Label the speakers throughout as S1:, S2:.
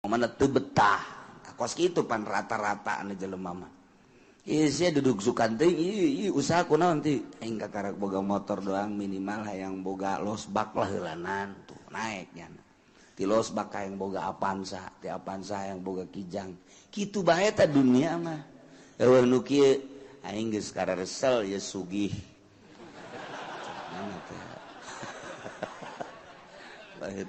S1: Mana teu betah. Kos kitu pan rata-rata anu jelema mah. Ieu sia duduk sukan teuing ieu usaha kunaon ti aing kakarak boga motor doang minimal hayang boga losbak lah heulanan tuh naik nya. Ti losbak hayang boga Avanza, ti Avanza hayang boga Kijang. Kitu bae ta dunia mah. Eueuh nu kieu aing geus kararesel ye sugih.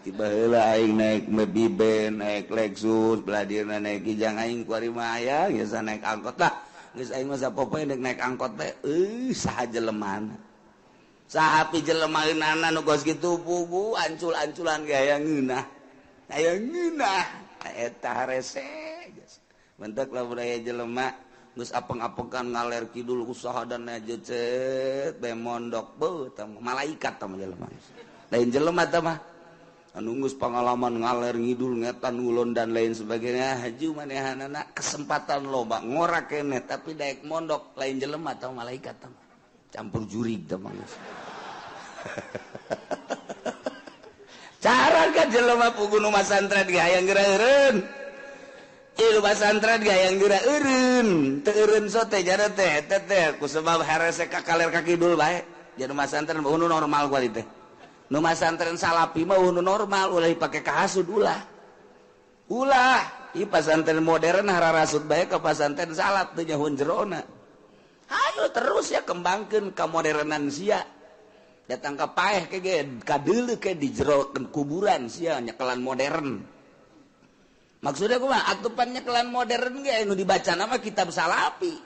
S1: Tiba heula aing naik Mobiben, naik Lexus, belah dieuna naik Kijang aing kuari mah aya geus naik angkot lah. Geus aing mah sapopoe deuk naik angkot teh euy saha jelemana. Saha pi jelemaeunana nu kos kitu pugu ancul-anculan ge aya ngeunah. Aya ngeunah eta harese. Mentek lamun aya jelema geus apeng-apengan ngaler kidul usaha dan jecet bae mondok beuh tah malaikat tah jelema. Lain jelema tah mah. Anu geus pengalaman ngaler ngidul ngetan ngulon dan lain sebagainya haju manehanana kesempatan loba ngora keneh tapi daek mondok lain jelema atau malaikat tah campur jurig tah mah. Cara ka jelema pugu nu masantren ge hayang geura eureun. Ieu masantren ge hayang geura eureun, teu eureun sote jana teh eta teh ku sebab harese ka kaler ka kidul bae. Jadi masantren mah nu normal kuari teh. Nu masantren salapi mah nu normal ulah dipake kahasud ulah. Ulah ieu pasantren modern hararasud bae ka pasantren salaf teu nyahoan jerona. Hayu terus ya kembangkeun ka modernan sia. Datang ka paeh ke ge kadeuleu ke di jero kuburan sia nyekelan modern. Maksudnya kumaha? Atupan nyekelan modern ge nu dibaca nama kitab salapi.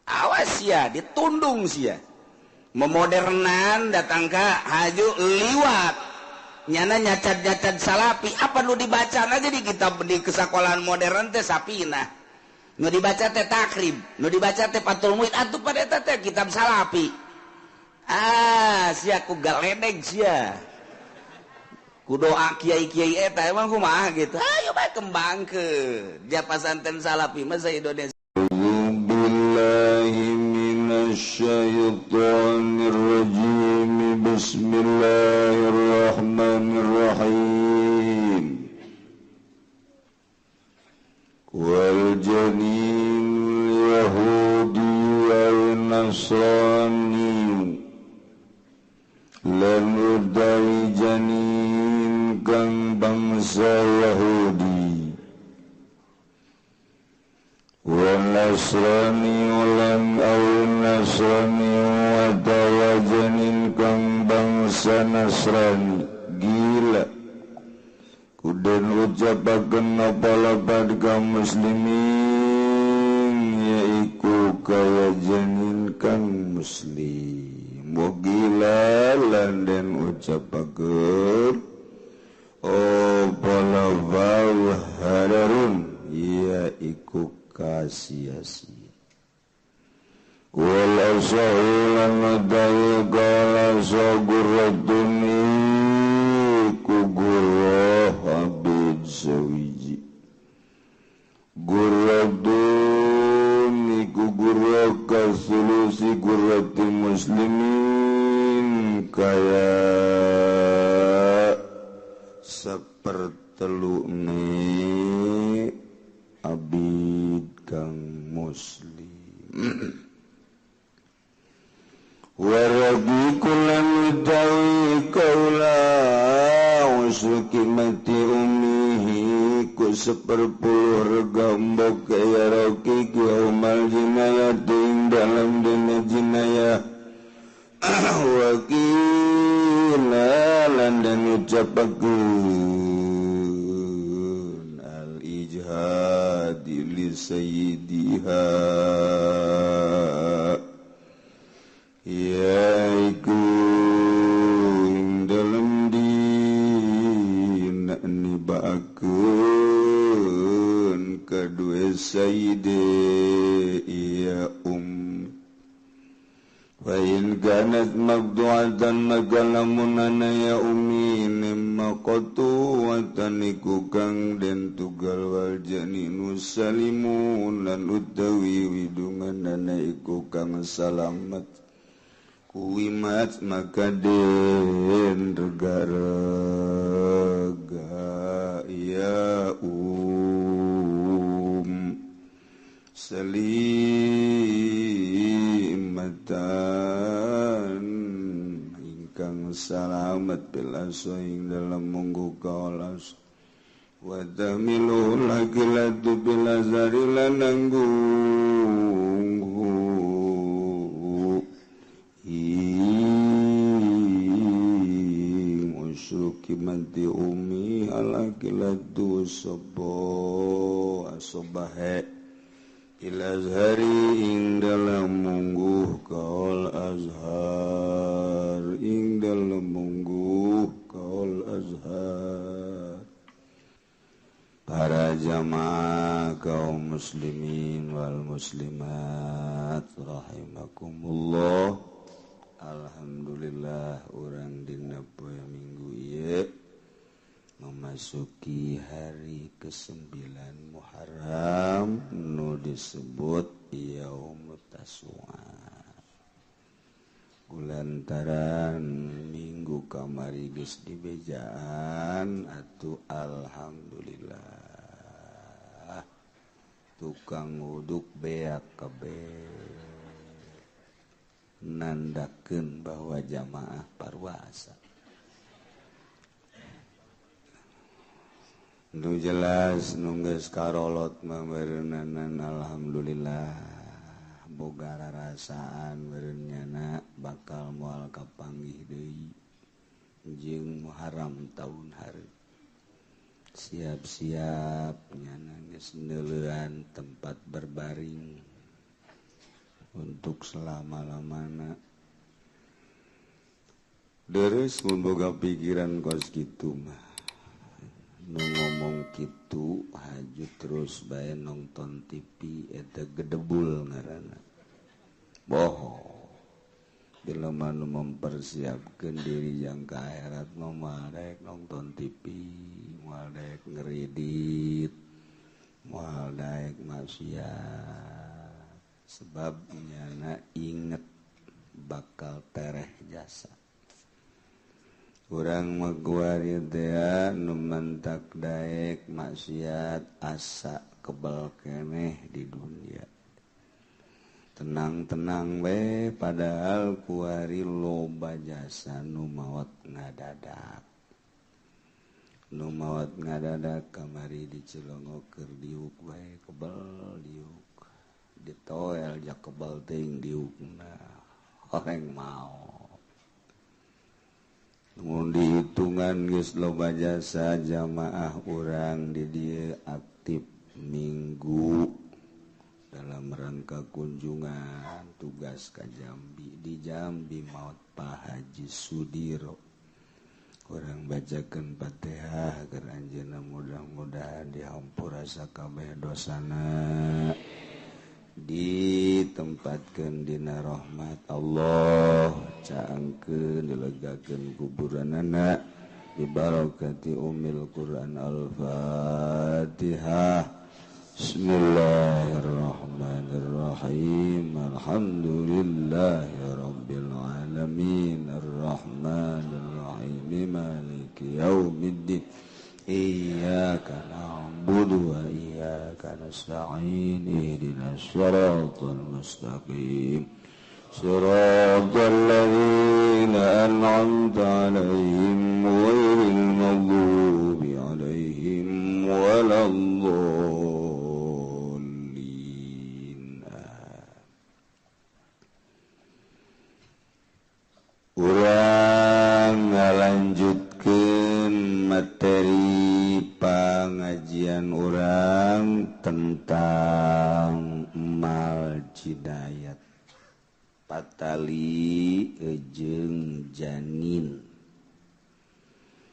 S1: Awas sia ditundung sia. Memodernan datang ka haju liwat nyana nyacat-nyacat salapi apa nu dibaca aja di kitab di kesekolahan modern teh sapina nu dibaca teh takrib nu dibaca teh Fathul Muin atuh pada eta teh kitab salapi. Ah sia ku galedeg sia ku doa kiai-kiai eta emang kumaha gitu. Ayo bae kembangkeun dia pasantren salapi mah sa Indonesia.
S2: الشيطان الرجيم بسم الله الرحمن الرحيم والجنين اليهودي والنصراني lan utawi janin kang bangsa Yahudi Nasrani ulan aw Nasrani wa tawajanin kang bangsa Nasrani gila kuden ucapaken apa lapad kaum muslimin yaiku kaya janin kang muslim wa gila lan den ucapaken apa lafal hadarun yaiku kasih-sia wal asahu lan qala sagurratun ku gurrah abid sawiji gurratun iku gurrah kasulusi gurrati muslimin kaya sepertelu ni abid kang muslim waragi kulan utawi kaula usukimati umihi ku seperpuluh rega mbok kaya roki yaumal jinayati ing dalam dina jinayah wakila lan den ucapakeun al ijhadi li sayyidiha yaiku ing dalem dina nibaakeun kadue sayyide iya Fa in kanat maqdu'atan maka lamun ana ya umi maqtu'atan iku kang den tugal wal janinu salimun lan utawi widungan ana iku kang salamet kuwi mat maka den rega-rega ya. Salimatan ingkang salamat bil aso ing dalam munggu kaolas wa tamilu lagilatu bil azari lananggung ing usyuki manti umi alakilatu sobo asobahe ilazhari ing dalam mungguh kaul azhar ing dalam mungguh kaul azhar. Para jamaah kaum muslimin wal muslimat rahimakumullah. Alhamdulillah urang dina poe Minggu ieu memasuki hari ke-9 Muharram nu disebut Yaumut Tasu'a. Kulantaran minggu kamari geus dibejaan atuh alhamdulillah tukang wuduk beak kabeh nandakeun bahwa jamaah parwasa. Nu jelas nunggeus karolot meureunana alhamdulillah boga rarasaan meureun nyana bakal moal kapanggih deui jeung Muharram taun hareup. Siap-siap nyana geus neuleuan tempat berbaring untuk selama-lamana. Deres mun boga pikiran kos kitu mah. Nu ngomong kitu haju terus bae nonton TV eta gedebul ngaranna. Bohong. Jelema nu mempersiapkeun diri jang ka akhirat mah moal daek nonton TV, moal daek ngeridit, moal daek maksiat. Sebab nyana inget bakal tereh jasa. Urang maguari teh nu mentak daek maksiat asa kebal keneh di dunia. Tenang-tenang we padahal kuari loba jasa nu maot ngadadak. Nu maot ngadadak kamari di Cilongok keur diuk wae kebal diuk. Ditoel ja kebal teuing diukna. Horeng maot. Mun dihitungan geus loba jasa jamaah urang di dieu aktif minggu dalam rangka kunjungan tugas ka Jambi. Di Jambi maot Pak Haji Sudiro. Urang bacakeun Fatihah agar anjeunna mudah-mudahan dihampura sakabeh dosana, ditempatkeun dina rahmat Allah, caangkeun dilegakeun kuburanana bibarakati umil Quran. Al-Fatihah. Bismillahirrahmanirrahim. Alhamdulillahirabbil alamin arrahmanirrahim maliki yaumiddin. Iyyaka na'budu wa iyyaka nasta'in ihdinas siratal mustaqim siratal ladzina an'amta 'alaihim ghairil maghdubi 'alaihim waladdallin. Urang ngalanjutkeun materi pengajian orang tentang mal jidayat patali jeung janin.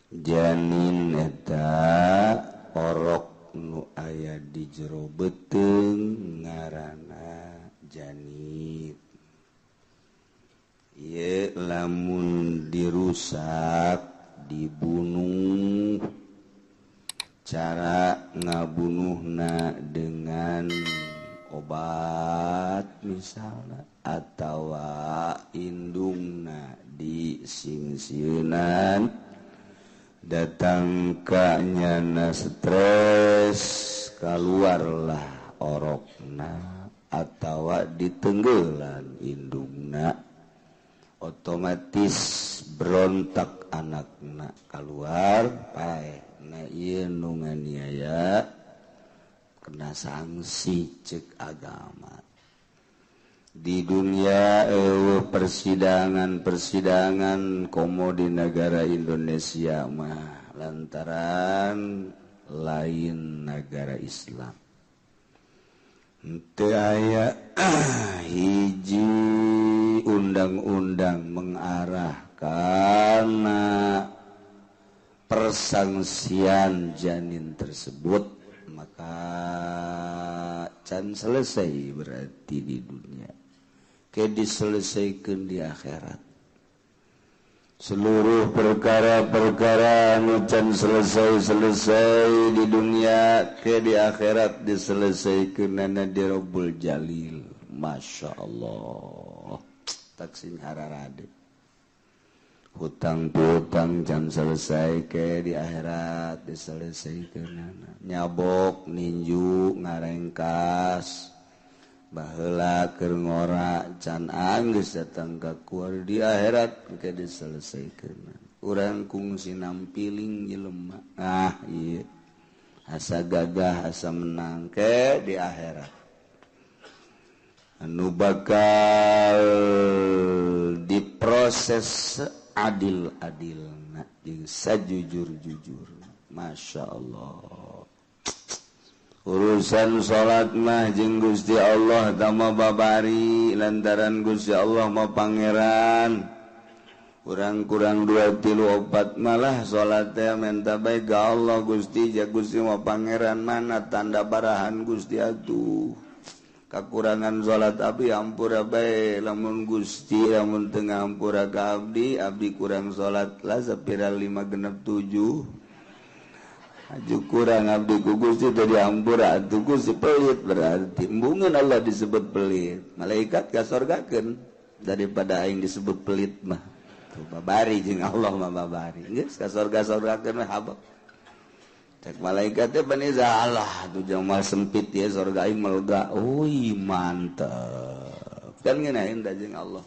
S2: Janin eta orok nu aya di jero beuteung ngaranna janin. Ieu lamun dirusak dibunuh, cara ngabunuhna dengan obat misalnya atawa indungna disingsieunan datang ka nyana stres keluarlah orokna atawa ditenggelan indungna otomatis berontak anakna keluar paeh. Nah ieu nu nganiaya kena sanksi cek agama. Di dunia persidangan-persidangan komo di negara Indonesia mah lantaran lain negara Islam. Teu aya hiji undang-undang mengarah kana persangsian janin tersebut, maka can selesai berarti di dunia. Ke diselesaikan di akhirat. Seluruh perkara-perkara anu can selesai-selesai di dunia ke di akhirat diselesaikan di Rabbul Jalil. Masya Allah. Taksin hararade. Hutang piutang can selesai ke di akhirat diselesaikan. Nyabok, ninju, ngarengkas. Baheula keur ngora can anggeus datang ka kuar di akhirat ke diselesaikeun. Urang kungsi nampiling jelema. Ah ieu asa gagah asa menang ke di akhirat. Anu bakal diproses adil-adilna jeung sajujur-jujur. Masya Allah. Urusan salat mah jeung Gusti Allah tama babari lantaran Gusti Allah mah pangeran. Kurang kurang 2 3 4 malah salat teh menta bae ka Allah Gusti ja Gusti mah pangeran mana tanda barahan Gusti atuh. Kakurangan salat abdi ampura bae lamun Gusti lamun teu ngampura ka abdi abdi kurang salat lah sapira 5 6 7. Aju kurang abdi ku Gusti tadi ampura atuh Gusti pelit berarti embungeun Allah disebut pelit. Malaikat kasorgakeun daripada aing disebut pelit mah. Tuh babari jeung Allah mah babari. Geus kasorga-sorgakeun mah habak. Cek malaikat teh bani Allah tuh jamal sempit ya sorga aing melega. Uy mantep. Kan ngeunaheun da jeung Allah.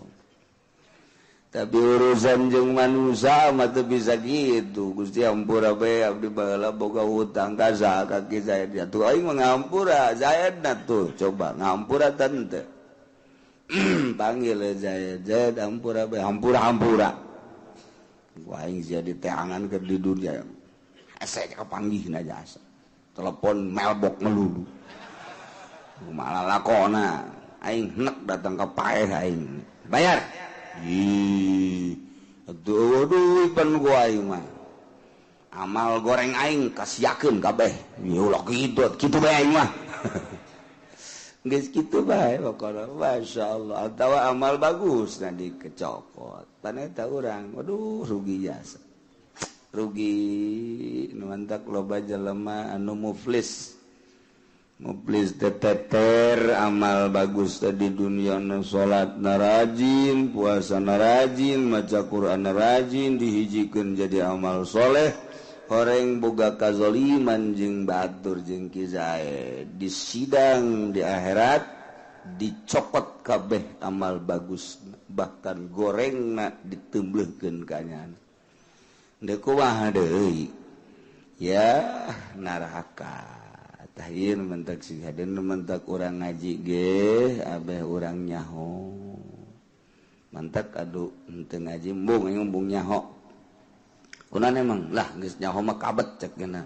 S2: Tapi urusan jeung manusia mah teu bisa gitu. Gusti ampura bae abdi baheula boga hutang ka saha ka Ki Zaid. Atuh aing mah ngampura Zaid na tuh coba ngampura teu. Panggil Zaid, Zaid ampura bae hampura hampura. Ku aing jadi teangan keur di dunia. Asa kapanggihna jasa. Telepon melbok melulu. Kumaha lakona aing henek datang ka paeh aing. Bayar. Ih, aduh duit pan gua aing mah. Amal goreng aing kasiakeun kabeh. Ulah kitu, kitu bae aing mah. Geus kitu bae pokona masyaallah. Atawa amal bagus na dikecokot. Pan eta urang, waduh rugi jasa. Rugi nu mantak loba jelema anu muflis. Muflis teteter amal bagus tadi dunia na salat na rajin, puasa na rajin, maca Quran na rajin dihijikeun jadi amal soleh. Horeng boga kazoliman jeung batur jeung Ki Zaid di sidang di akhirat dicokot kabeh amal bagus bahkan gorengna ditemblehkeun ka nyana. Deuk kumaha deui? Ya neraka. Tahin mentak sing hadeun mentak urang ngaji ge abeh urang nyaho. Mantak adu henteu ngaji embung embung nyaho. Kunan emang lah geus nyaho mah kabet cek geuna.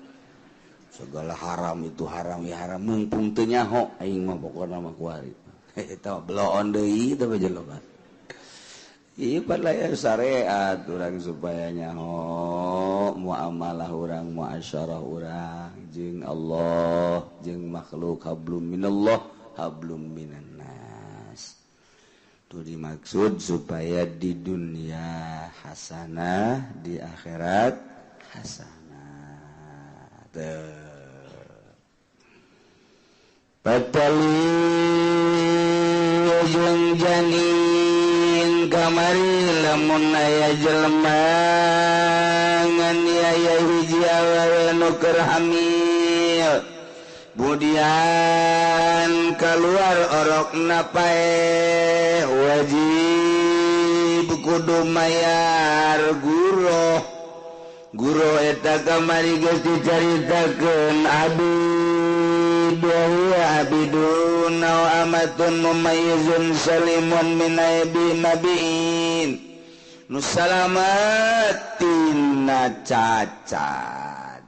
S2: Segala haram itu haram ya haram mumpung teu nyaho aing mah pokona mah kuari. Eta bloon deui teh jelema. Ieu padahal syariat urang supaya nyaho muamalah urang muasyarah urang jeung Allah jeung makhluk hablum minallah hablum minannas. Itu dimaksud supaya di dunia hasanah di akhirat hasanah. Teu patali jeung janin kamari lamun aya jelema nganiaya hiji awewe nu keur hamil
S1: Kemudian keluar orokna paeh wajib kudu mayar guro. Guro eta kamari geus dicaritakeun abid wa huwa abidun aw amatun mumayyizun salimun min aibi nabiin nu salamat tina cacat.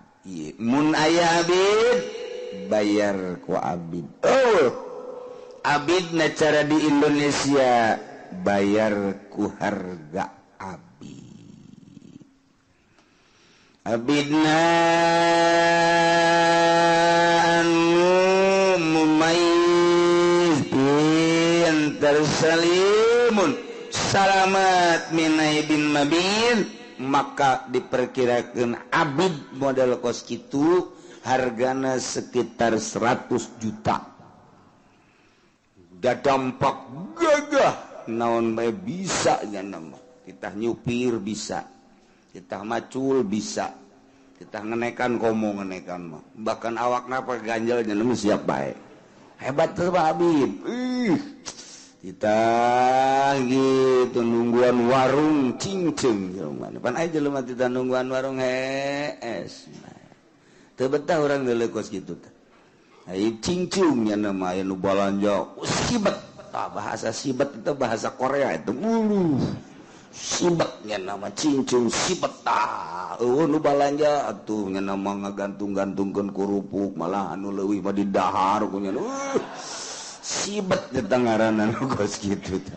S1: Mun aya abid bayar ku abid. Oh, abid na cara di Indonesia bayar ku harga abid. Abidna anu mumayyiz pintar salimun salamat minaibin mabin, maka diperkirakan abid model kos kitu hargana sekitar 100 juta. Da dampak gagah naon bae bisa nya mah. Kita nyupir bisa, kita macul bisa, kita ngenekan komo ngenekan mah. Bahkan awakna apa ganjel nya siap bae. Hebat tuh Pak Habib. Ih, kita gitu nungguan warung cincing jelema. Pan aya jelema tita nungguan warung hees. Teu betah urang deuleu kos kitu teh. Ai cincung nya nama aya nu balanja sibet. Tah bahasa sibet itu bahasa Korea itu. Uluh. Sibet nya nama cincung sibet tah. Eueuh nu balanja atuh nya nama ngagantung-gantungkeun kerupuk malah anu leuwih mah didahar ku nya. Sibet eta ngaranna nu kos kitu teh.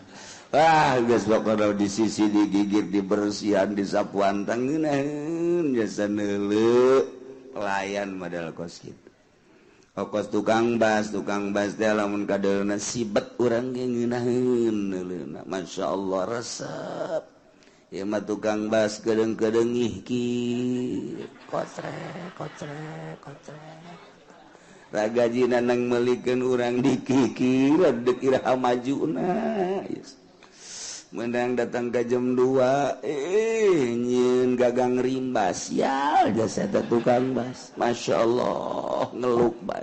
S1: Ah geus pokona di sisi digigit dibersihan disapuan tah ngeunaheun jasa neuleu. Pelayan model kos kitu. Kos tukang bas teh lamun kadeulna sibet urang ge ngeunaheun neuleuna. Masya Allah resep. Ieu mah tukang bas kedeung-kedeung ih ki. Kotrek kotrek kotrek. Ragajina nang meulikeun urang dikiki deuk iraha majuna. Yes. Menang datang ke jam 2 nyieun gagang rimbas ya jasa eta tukang bas. Masya Allah ngeluk bae.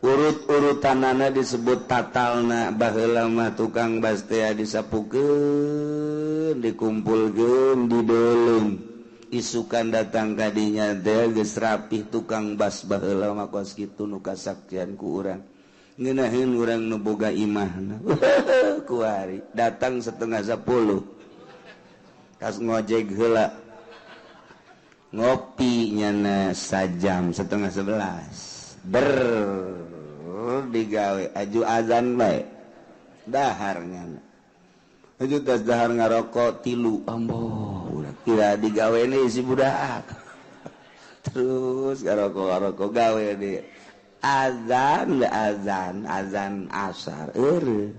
S1: Urut-urutanana disebut tatalna. Baheula mah tukang bas teh disapukeun dikumpulkeun dideuleum. Isukan datang kadinya teh geus rapih tukang bas baheula mah kos kitu nu kasaktian ku urang. Ngeunaheun urang nu boga imahna. Kuari datang 9:30 kas ngojek heula ngopi nyana sajam 10:30 ber digawe aju azan bae dahar nyana aju tas dahar ngarokok 3 amboh udah kira digawe nih si budak terus ngarokok gawe di azan azan azan asar eueuh.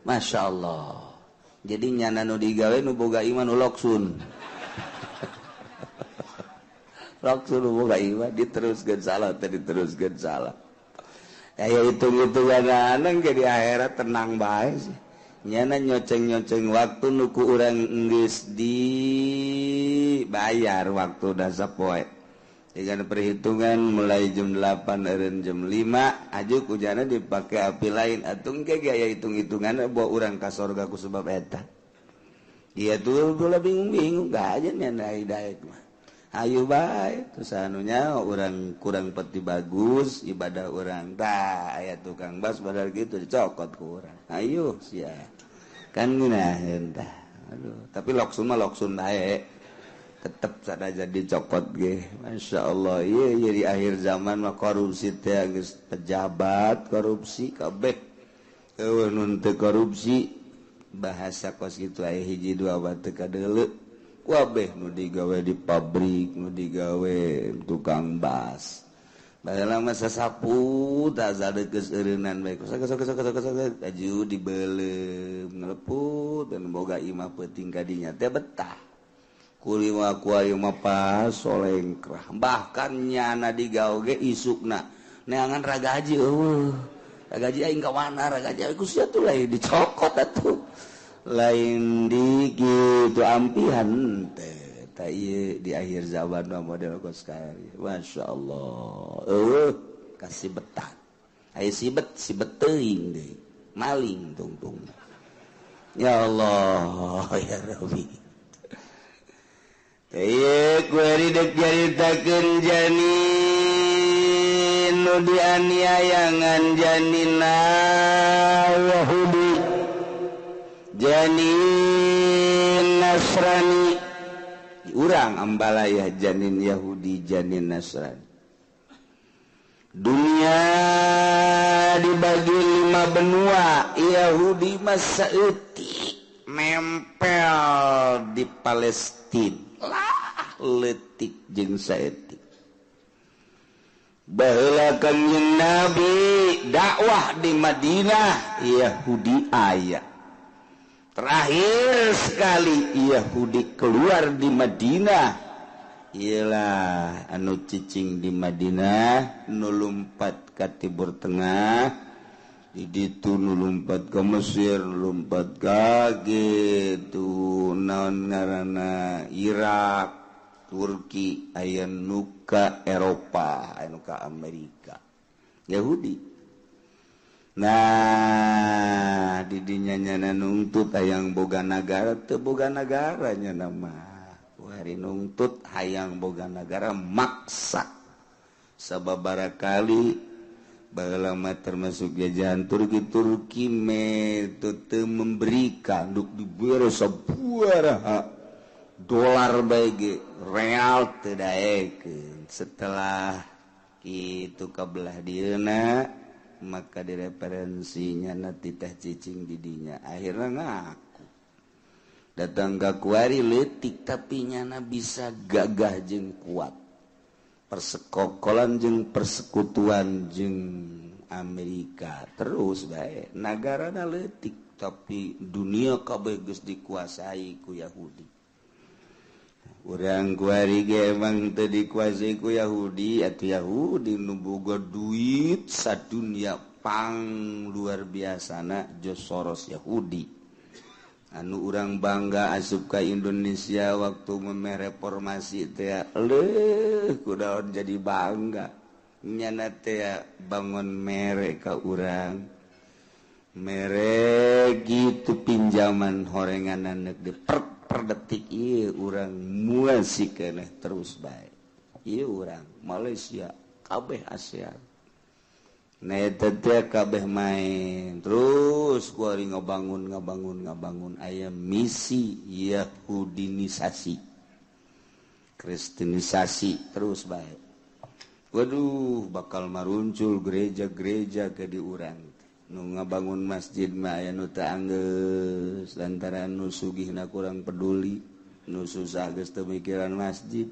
S1: Masya Allah. Jadi nyana nu digawe nu boga iman nu loksun. Loksun nu boga iman diteruskeun salah teh diteruskeun salah. Aya hitung-hitungan ge di akhirat tenang bae sih. Nyana nyoceng-nyoceng waktu nu ku urang geus dibayar waktu da sapoe. Dengan perhitungan mulai jam 8 eureun jam 5 aju kujana dipake api lain atuh engke gaya hitung-hitungan bawa urang ka sorga ku sebab eta. Dia tuh gula bingung-bingung gak aja nya daek mah. Ayo bae terus anunya urang kurang peti bagus ibadah urang tah aya tukang bas badal gitu dicokot ku urang. Ayo sia. Kan ngeunaheun tah. Aduh, tapi loksun mah loksun bae. Tetep saja dicokot ge. Masya Allah. Iya di akhir zaman mah korupsi teh geus pejabat korupsi kabeh. Eueuh nu teu korupsi bahasa kos kitu aya hiji dua batu kadeuleu. Kabeh nu digawe di pabrik, nu digawe tukang bas. Baheula mah sasapu tah sadeukes eureunnan bae. Sok sok sok sok sok aju dibeuleum ngeleput dan boga imah peuting kadinya teh betah. Kulima kuari mah pasolengkrah bahkan nyana digawe ge isukna neangan ragaji eueuh ragaji aing ka mana ragaji ku sia tuh lain dicokot atuh lain di kitu ampihan teh tah ieu di akhir zaman mah model kos kieu masyaallah eueuh. Kasibetan. Aya sibet sibet teuing deui. Maling tungtung. Ya Allah ya Rabbi. Ieu kuari deuk nyaritakeun janin nu dianiayangan janina Yahudi, janin Nasrani. Urang ambalaya janin Yahudi, janin Nasrani. Dunia dibagi 5 benua. Yahudi mah saeutik nempel di Palestina lah, leutik jeung saeutik. Baheula Kangjeng Nabi dakwah di Madinah, Yahudi aya. Terakhir sekali Yahudi keluar di Madinah, ialah anu cicing di Madinah, nu lumpat ka Timur Tengah, di ditu nu lumpat ka Mesir, lumpat ka gitu naon ngaranna Irak, Turki, aya nu ka Eropa, aya nu ka Amerika. Yahudi. Nah, didinya nyana nungtut hayang boga nagara, teu boga nagara nyana mah. Hari nungtut hayang boga nagara maksa. Sababaraha kali baheula mah termasuk jajahan Turki, Turki metode memberikan duk dibere sabaraha dolar bae ge real teu daekeun. Setelah kitu ka belah dieuna maka direferensinya nanti teh cicing didinya akhirnya ngaku datang ke kuari leutik tapi nyana bisa gagah jeung kuat persekokolan jeung persekutuan jeung Amerika terus bae nagarana leutik tapi dunia kabeh geus dikuasai ku Yahudi. Urang kuari ge emang teu dikuasai ku Yahudi atuh Yahudi nu boga duit sadunia pang luar biasana George Soros Yahudi. Anu urang bangga asup ka Indonesia waktu memeh reformasi teh leuh kudaon jadi bangga. Nyana teh bangun mere ka urang. Mere gitu pinjaman horenganan di per detik ieu urang muasi keneh terus bae. Ieu urang Malaysia kabeh ASEAN. Nah eta teh kabeh main terus kuari ngabangun ngabangun ngabangun aya misi Yahudinisasi, Kristenisasi terus bae. Waduh bakal maruncul gereja-gereja ke di urang. Nu ngabangun masjid mah aya nu teu anggeus lantaran nu sugihna kurang peduli, nu susah geus teu mikiran masjid.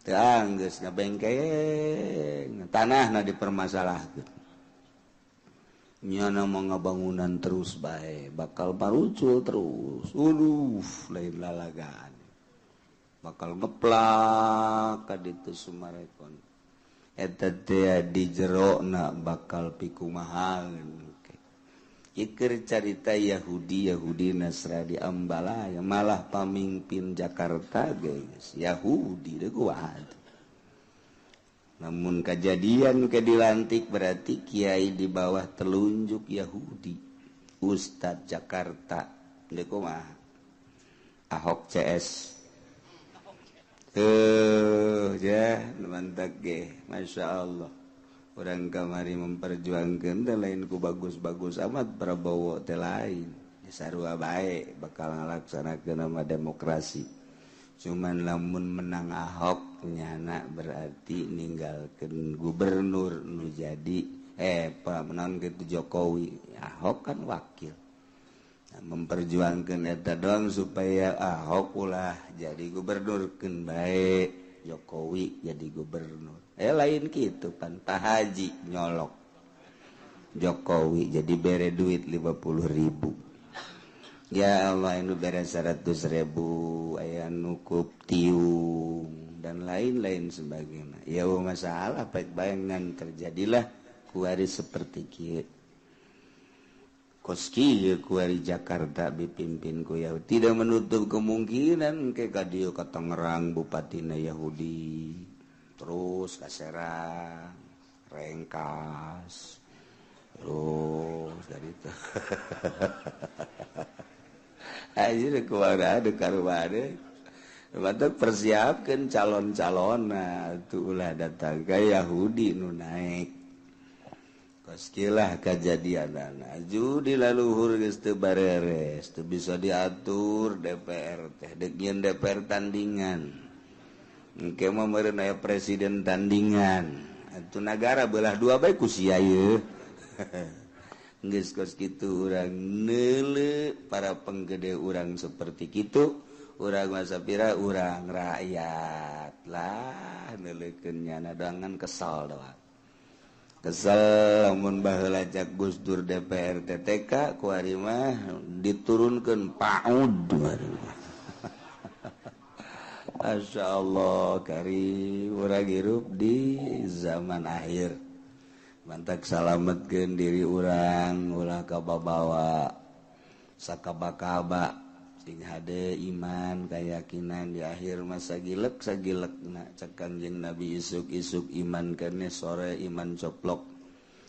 S1: Teu anggeus ngabengkeng, tanahna dipermasalahkeun. Nyana mau ngabangunan terus bae, bakal parucul terus. Waduh, lain lalagaan. Bakal ngeplak ka ditu Sumarekon. Eta teh di jerona bakal pikumahaeun. Iker carita Yahudi Yahudi Nasrani Ambalaya malah pamimpin Jakarta guys Yahudi deh kuat. Namun kejadian ke dilantik berarti kiai di bawah telunjuk Yahudi. Ustadz Jakarta deh kumaha Ahok CS. Ya mantap ge, Masya Allah. Orang kamari memperjuangkan teh lain ku bagus-bagus amat Prabowo teh lain. Sarua bae bakal ngalaksanakeun nama demokrasi. Cuman lamun menang Ahok nyana berarti ninggalkeun gubernur nu jadi menang gitu Jokowi. Ahok kan wakil. Nah, memperjuangkan eta doang supaya Ahok ulah jadi gubernur keun bae Jokowi jadi gubernur. Lain gitu pan Pak Haji nyolok Jokowi jadi bere duit 50.000. Ya Allah anu bere 100.000 aya nukup tiung dan lain-lain sebagainya. Ya masalah baik bayangan terjadilah kuari seperti kieu. Koski kuari Jakarta dipimpin ku Yahudi. Tidak menutup kemungkinan ke ka dieu ka Tangerang bupatina Yahudi. Terus ka Serang,
S2: Rengkas terus dari itu. Aja kumaha ada karubade. Mantap persiapkan calon-calon tuh ulah datang ke Yahudi nu naik. Koskilah kejadian judi laluhur geus teu bareres, teu bisa diatur DPR teh deuk nyieun DPR tandingan. Engke mah meureun aya presiden tandingan. Atuh nagara belah dua bae ku sia ieu. Geus kos kitu urang neuleu para penggede urang seperti kitu. Urang masa pira urang rakyat lah neuleukeun nyana dangan kesal doang. Kesel lamun baheula cak Gus Dur DPR TTK kuari mah diturunkeun PAUD. Masya Allah kari urang hirup di zaman akhir. Mantak salametkeun diri urang ulah kababawa sakaba-kaba sing hade iman keyakinan di akhir masa gilek sagilekna cek Kangjeng Nabi isuk-isuk iman kene sore iman coplok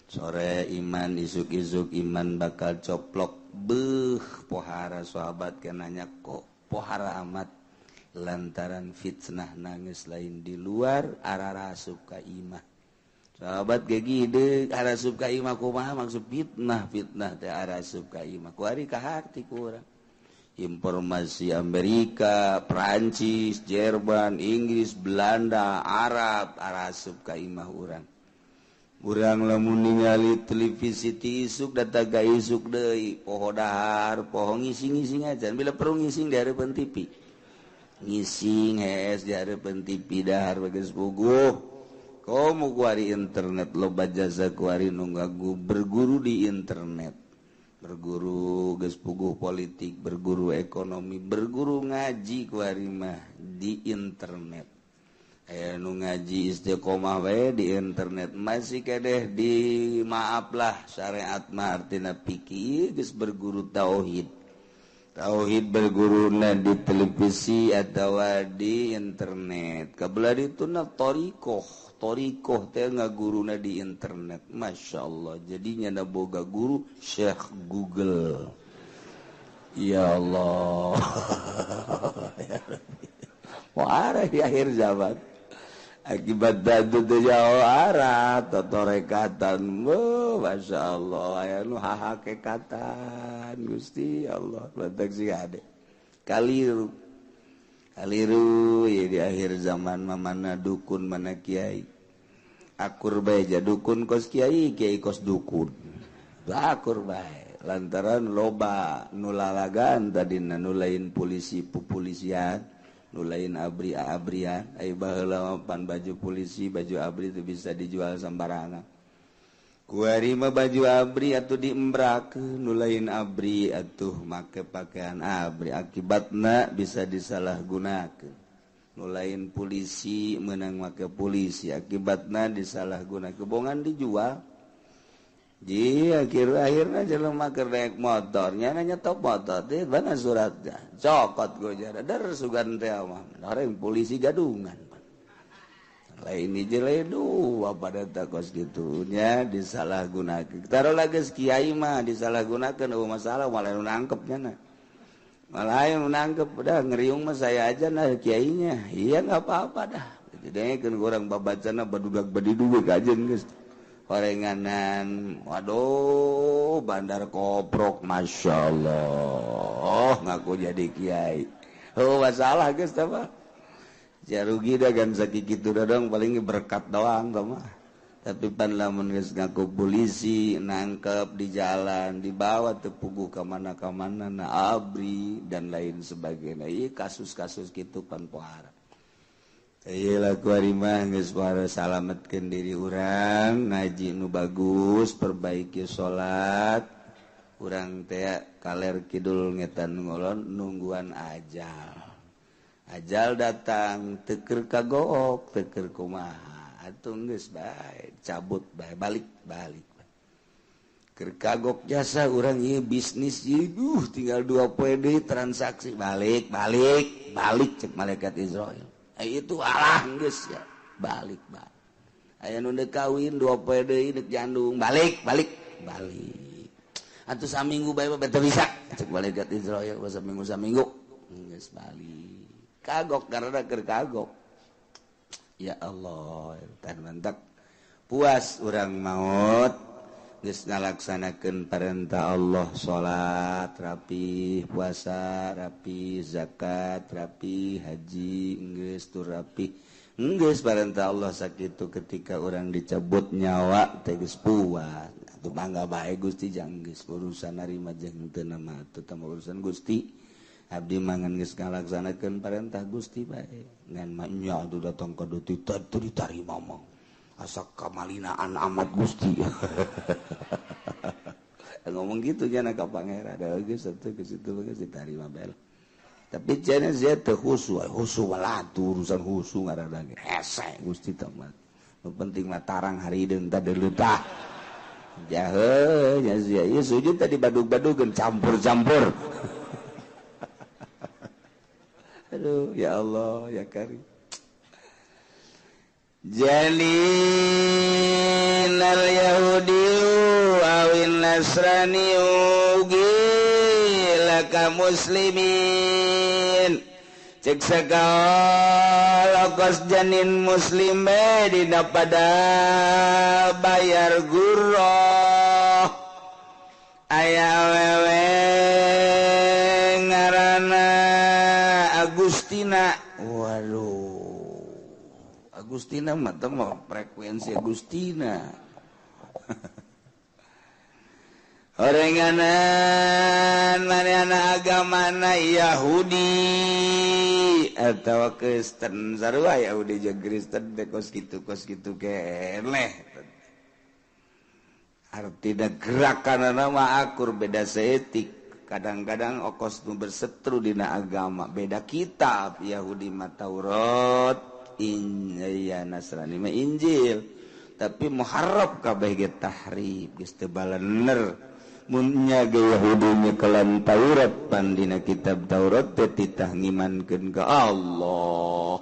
S2: sore iman isuk-isuk iman bakal coplok. Beuh pohara sahabat kenanya kok pohara amat lantaran fitnah nangis lain di luar arah asup ka imah. Sahabat gegi deuk arah asup ka imah kumaha maksud fitnah fitnah teh arah asup ka imah kuari ka harti ku urang. Informasi Amerika, Perancis, Jerman, Inggris, Belanda, Arab arasup ka imah urang. Urang lamun ningali televisi ti isuk datang ka isuk deui, poho dahar, poho ngising-ngising aja. Bila perlu ngising di hareupeun TV. Ngising hees di hareupeun TV dahar bageus puguh. Komo kuari internet loba jasa kuari nu berguru di internet. Berguru geus puguh politik, berguru ekonomi, berguru ngaji kuari mah di internet. Aya nu ngaji istiqomah wae di internet masih kedeh di maaflah syariat mah artina pikir geus berguru tauhid. Tauhid berguruna di televisi atawa di internet. Kabelah dituna thariqoh. Thariqoh teh ngaguruna di internet. Masya Allah. Jadinya na boga guru Syekh Google. Ya Allah. Wah, di akhir zaman. Akibat dadu teh jauh arah totorekatan. Masya Allah. Aya nu hahakekatan Gusti Allah. Batak sih ade. Kaliru. Kaliru ya di akhir zaman mana dukun mana kiai. Akur bae ja dukun kos kiai, kiai kos dukun. Akur bae lantaran loba nu lalagan tadina nu lain polisi pupolisian, nu lain abri abrian. Ai baheula pan baju polisi, baju abri itu bisa dijual sembarangan. Kuari mah baju abri atuh diembrakeun, nu lain abri atuh make pakaian abri akibatna bisa disalahgunakeun. Nu lain polisi meunang make polisi akibatna disalahgunakeun, bongan dijual. Di akhir-akhirna jelema keur naik motor nya nyetop motor teh mana suratnya cokot gojara der sugan teh mah orang polisi gadungan. Lain hiji lain dua pada takos gitunya disalahgunakeun. Taruh lagi kiai mah disalahgunakeun eueuh masalah malah nu nangkep nya na. Malah nu nangkep udah ngeriung mah saya aja nah kiainya. Iya enggak apa-apa dah. Didengekeun urang babacana badudak badidu kajen geus. Horenganan waduh bandar koprok masyaallah ngaku jadi kiai. Oh masalah geus tah mah. Jarugi dagang sakitu dodong paling berkat doang mah. Tapi pan lamun geus ngaku polisi nangkep di jalan dibawa teu puguh ka mana-kamana na abri dan lain sebagainya. Ieu kasus-kasus kitu pan pohara. Ieu laku ari mah geus pohara salametkeun diri urang, ngaji nu bagus, perbaiki salat. Urang teh kaler kidul ngetan ngolon nungguan ajal. Ajal datang teker kagook teker kumaha atuh geus bae cabut bae balik balik keur kagok jasa urang ieu bisnis ieu duh tinggal 2 poe deui transaksi balik balik balik cek malaikat Israil itu alah geus ya balik balik
S1: Aya nu deuk kawin 2 poe deui deuk jandung balik balik balik. Atuh saminggu bae mah teu bisa. Cek malaikat Izrail saminggu saminggu geus balik. Kagok karena keur kagok. Ya Allah, tan mantak puas urang maut geus ngalaksanakeun perintah Allah, salat rapi, puasa rapi, zakat rapi, haji geus tur rapi. Geus perintah Allah sakitu ketika urang dicabut nyawa teh geus puas. Atuh mangga bae Gusti jang geus urusan narima jeung teu mah atuh tah urusan Gusti. Abdi mangan geus ngalaksanakeun perintah Gusti bae. Ngan mah nya atuh datang ka ditu teu ditarima mah. Asa kamalinaan amat Gusti. Ngomong gitu nya ka pangeran da geus atuh geus itu geus ditarima bae. Tapi cenah sia teu khusu, khusu walatu urusan khusu ngaranna ge. Hese Gusti teh mah. Nu penting mah tarang harideung teh deuleuh. Jahe nya sia ieu sujud tadi badug-badugeun campur-campur. Aduh, ya Allah, ya Karim. Jalinal Yahudi awin Nasrani laka muslimin. Cek sagala kos janin muslim dina pada bayar gurah. Aya awewe ngaranna Agustina. Waduh, Agustina mah teh mah frekuensi Agustina. Orenganan manehna agamana Yahudi atawa Kristen, sarua Yahudi jeung Kristen teh kos kitu keneh. Artina gerakanana mah akur beda seetik. Kadang-kadang okos nu bersetru dina agama beda kitab. Yahudi mah Taurat, ya Nasrani mah Injil, tapi muharraf kabeh ge tahrif geus teu balener. Mun nya ge Yahudi nyekelan Taurat pan dina kitab Taurat teh titah ngimankeun ka Allah,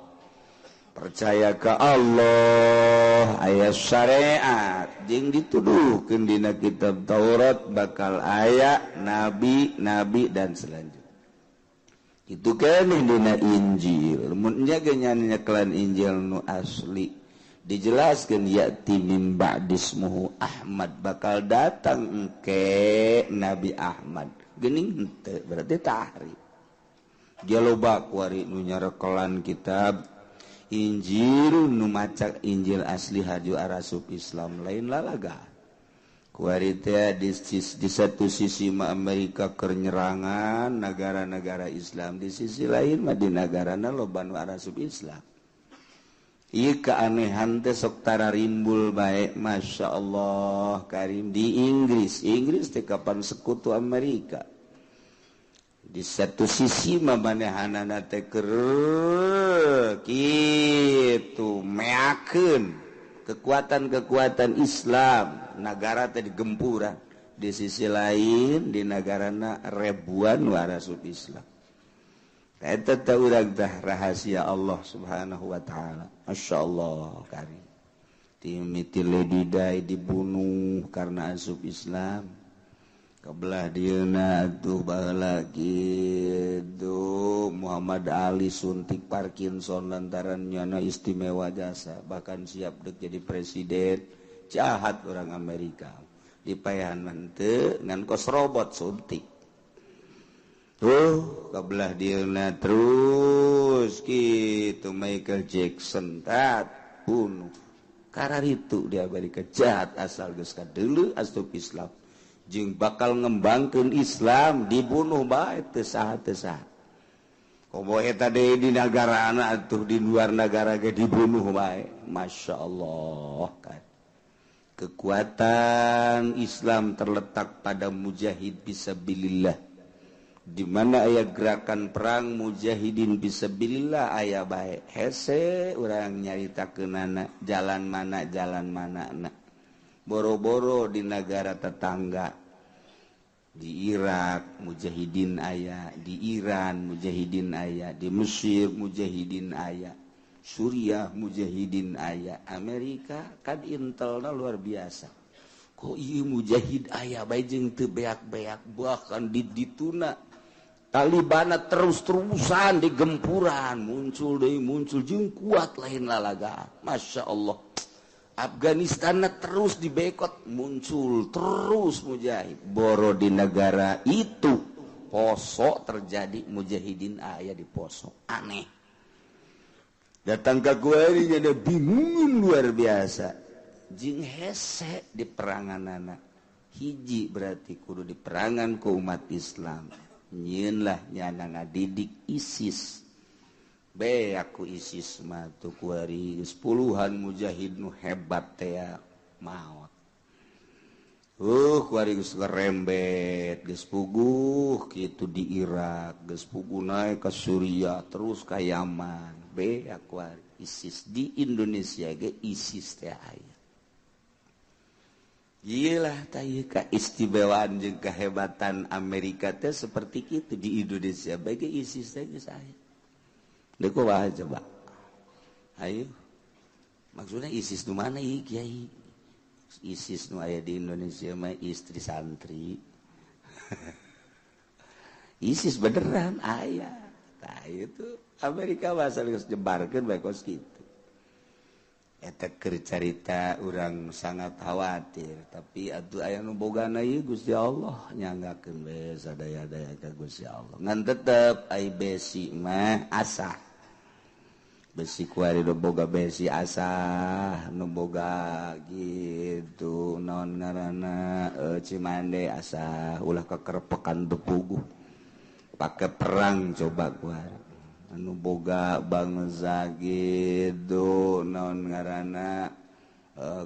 S1: percaya ka Allah, aya syariat jeung dituduhkeun dina kitab Taurat bakal aya nabi-nabi dan selanjutnya. Itu keneh dina Injil. Mun nya ge nyekelan Injil nu asli dijelaskeun ya'ti mim ba'dismuhu Ahmad, bakal datang engke Nabi Ahmad. Geuning henteu berarti tahrif. Dia loba kuari nu nyarekelan kitab Injil nu maca Injil asli haju arasup Islam lain lalaga. Kuari teh di satu sisi mah Amerika keur nyerangan negara-negara Islam, di sisi lain mah di nagarana loba nu arasup Islam. Ieu keanehan teh sok tararimbul bae, Masya Allah Karim. Di Inggris, Inggris teh kapan sekutu Amerika. Di satu sisi mah manehanana teh keur kitu meakeun kekuatan-kekuatan Islam, nagara teh digempuran. Di sisi lain di nagarana ribuan warasup Islam. Eta teh urang teh rahasia Allah Subhanahu wa taala. Masya Allah Karim. Timiti Lady Di dibunuh karena asup Islam. Kebelah dieuna atuh baheula kitu Muhammad Ali suntik Parkinson lantaran nyana istimewa jasa, bahkan siap dek jadi presiden. Jahat orang Amerika. Dipayahan mah teu ngan kos robot suntik. Tuh kebelah dieuna terus kitu Michael Jackson tat bunuh. Kararitu di Amerika jahat asal geus kadeuleu asup Islam. Jeung bakal ngembangkeun Islam dibunuh bae teu saha teu saha. Komo eta deui di nagarana atuh di luar nagara ge dibunuh bae. Masya Allah kan. Kekuatan Islam terletak pada mujahid fisabilillah. Di mana aya gerakan perang mujahidin fisabilillah aya bae. Hese urang nyaritakeunana jalan mana na. Boro-boro di negara tetangga. Di Irak mujahidin aya, di Iran mujahidin aya, di Mesir mujahidin aya. Suriah mujahidin aya, Amerika kan intelna luar biasa. Kok ieu mujahid aya bae jeung teu beak-beak, bahkan di dituna Talibana terus-terusan di gempuran muncul deui, muncul jeung kuat lain lalaga. Masya Allah. Afghanistan terus dibekot, muncul terus mujahid. Boro di negara itu Poso terjadi mujahidin aya di Poso. Aneh. Datang ke gue ini ada bingung luar biasa. Jeung hese di peranganana. Hiji berarti kudu di perangan ke umat Islam. Nyieun lah nyana ngadidik ISIS. Be aku ISIS mah tuh kuari geus puluhan mujahid nu hebat teh maot. Kuari geus ngerembet, geus puguh kitu di Irak, geus puguh naik ke Suriah, terus ka Yaman. Be aku ISIS di Indonesia ge ISIS teh aya. Gila tah keistimewaan jeung kehebatan Amerika teh seperti kitu di Indonesia bae ge ISIS teh geus aya. Deuk kumaha coba? Ayo. Maksudnya ISIS nu mana ieu kiai? ISIS nu aya di Indonesia mah istri santri. ISIS beneran aya. Tah itu Amerika bahasa geus jebarkeun bae kos kitu. Eta keur carita urang sangat khawatir, tapi atuh aya nu bogana ieu Gusti Allah nyanggakeun we sadaya-daya ka Gusti Allah. Ngan tetep ai besi mah asah. Besi kuari nu boga besi asah, nu boga gitu naon ngaranna Cimande asah, ulah kekerpekan bepuguh. Pake perang coba kuari. Anu boga bangsa gitu naon ngaranna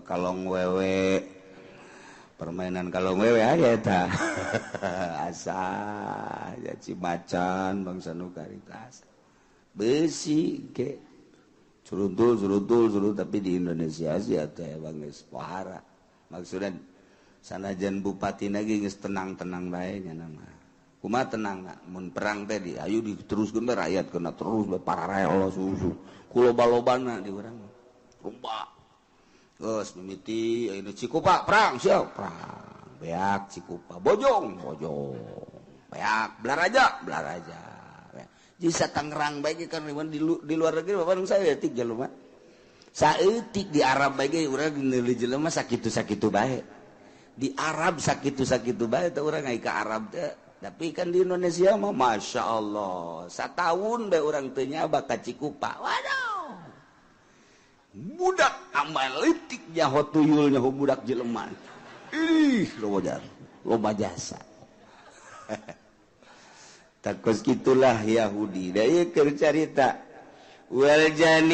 S1: kalong wewe, permainan kalong wewe aya eta. Asah ya Cimacan bangsa nu karita besi ge suruntul suruntul suruntul, tapi di Indonesia sih teh bang geus pohara. Maksudna sanajan bupati ge geus tenang-tenang bae nya mah. Kumaha tenang mun perang teh di ayo diteruskeun bae rakyat kena terus bae pararel susu. Ku loba-lobana di urang. Rumbak. Geus mimiti ayeuna Cikupa perang siap perang. Beak Cikupa bojong bojong. Beak Belaraja Belaraja. Jisa Tangerang bae ge kan di luar negeri bapak nu saeutik jelema. Saeutik di Arab bae ge urang meuli jelema sakitu-sakitu bae. Di Arab sakitu-sakitu bae teh urang ai ka Arab teh. Tapi kan di Indonesia mah Masya Allah satahun bae urang teu nyaba ka Cikupa. Waduh, budak amalitik nyaho tuyul nyaho budak jelema. Ih, loba jasa. Takos gitulah Yahudi. Da ieu keur carita. Wal janinul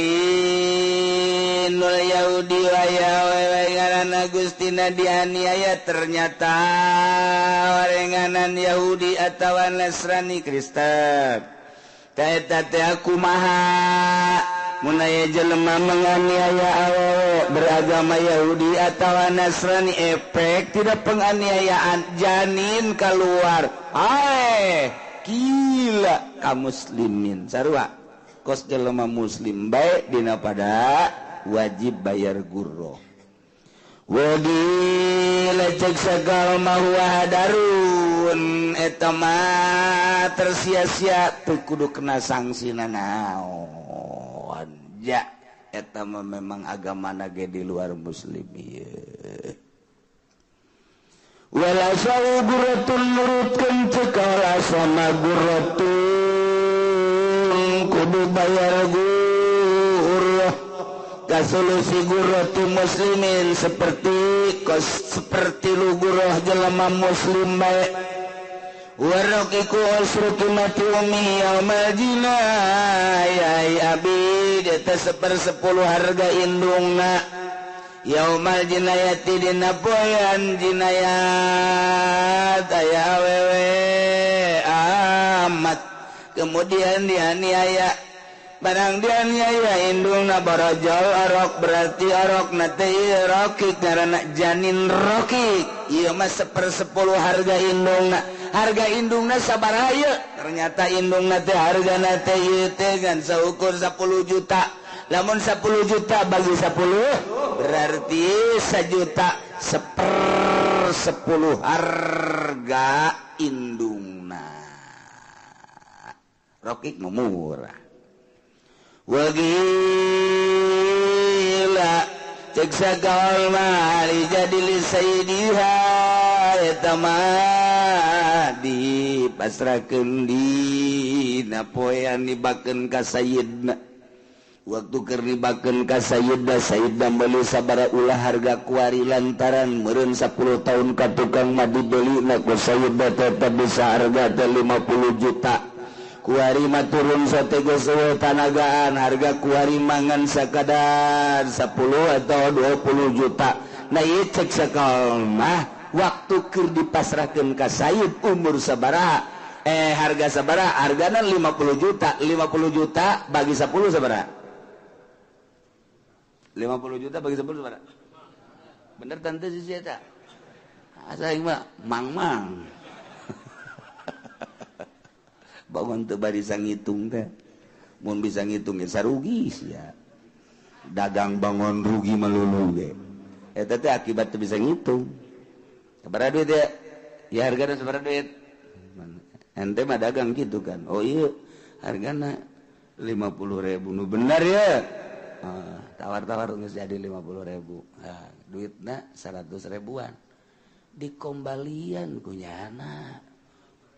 S1: Yahudi wa ya wewe ngaranna Gustina dianiaya, ternyata warenganan Yahudi atawa Nasrani Kristen. Ta eta teh kumaha mun aya jelema menganiaya awewe beragama Yahudi atawa Nasrani, efek tidak penganiayaan janin keluar. Ae gila ka muslimin sarua. Kos jelema muslim baik dina pada wajib bayar gurro. Wagi lecek segala mahuwa hadarun eta mah tersia-sia teu kudu kena sanksi nanaon. Ja eta mah memang agamana ge di luar muslim ieu. Wala sau gurratun nurutkeun cekala sama gurratun kudu bayar gurrah kasolusi gurratu muslimin seperti kos seperti lu gurrah jelema muslim bae. Warokiku asrutu mati umi yaumal jinayai abid eta 1/10 harga indungna yaumal jinayati dina poean jinayat aya awewe amat. Kemudian dianiaya, barang dianiaya indungna borojol arok, berarti arok na teh rokik ngaranna janin rokik. Ieu mah 1/10 harga indungna. Harga indungna sabaraha ieu? Ternyata indungna teh hargana teh ieu teh ngan saukur 10 juta. Lamun 10 juta bagi 10 berarti 1 juta 1/10 harga indungna. Rokik murah. Wagila cek sakaul mali jadi li sayyidiha eta mah dipasrahkeun dina poean dibakeun ka sayyidna. Waktu keur dibakeun ka sayyidna, sayyidna meuli sabaraha ulah harga kuari lantaran meureun 10 tahun ka tukang mah dibelina ku sayyidna tetep bisa harga teh 50 juta. Kuari mah turun sote geus eueuh tanagaan harga kuari mangan sakadar 10 atau 20 juta. Nah ieu cek sakaul mah waktu keur dipasrahkeun ka sayyid umur sabaraha harga sabaraha hargana 50 juta. 50 juta bagi 10 sabaraha? 50 juta bagi 10 sabaraha? Bener tante sih eta. Asa aing mah mang-mang. Bangun teu bisa ngitung teh. Mun bisa ngitung ge sarugi sia. Dagang bangun rugi melulu ge. Eta teh akibat teu bisa ngitung. Sabaraha duit ya? Ya hargana sabaraha duit? Ente mah dagang gitu kan. Oh iya, hargana 50.000. Nu bener ya. Tawar-tawar geus jadi 50.000. Nah, duitna 100 ribuan. Dikombalian ku nyana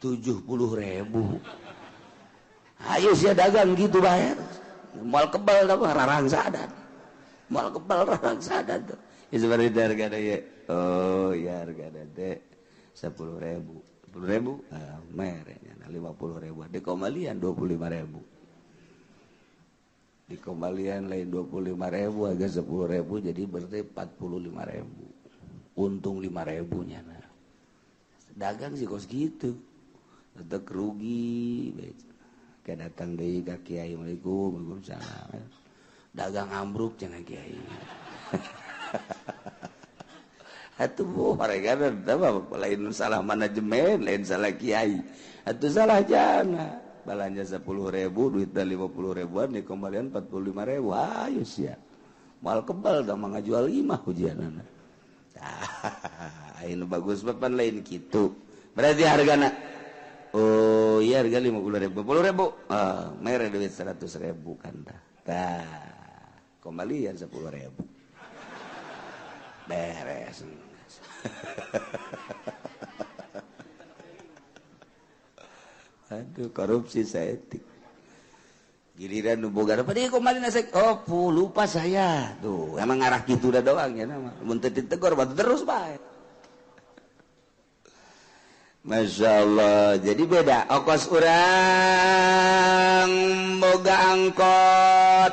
S1: 70.000. Ayo sia dagang gitu bayar. Moal kebal tah rarangsadan. Moal kebal rarangsadan tuh. Ya seperti harga ya. Oh ya harga teh 10.000. 10.000 ah mere nya 50.000. Dikombalian 25.000. Dikombalian lain 25.000 agak 10.000 jadi berarti 45.000. Untung 5.000 nya. Dagang sih kos gitu. Tetep rugi kayak datang deui ka kiai, Assalamualaikum, waalaikumsalam. Dagang ambruk cenah kiai. Atuh bu mereka lain salah manajemen, lain salah kiai. Atuh salah jana. Balanja 10.000, duitna 50 ribuan, dikembalian 45.000. Ayo sia. Moal kebal dah mah ngajual imah ujianana. Tah, anu bagus papan lain kitu. Berarti hargana oh iya harga 50.000, 50.000. Ah, mere duit 100.000 kan dah. Tah, kembalian 10.000. Beres. Aduh, korupsi saeutik. Giliran nu boga apa deui kembali nasek. Oh, lupa saya. Tuh, emang ngarah kitu da doang ya mah. Mun teu ditegor batu terus bae. Masya Allah, jadi beda. Okos urang boga angkot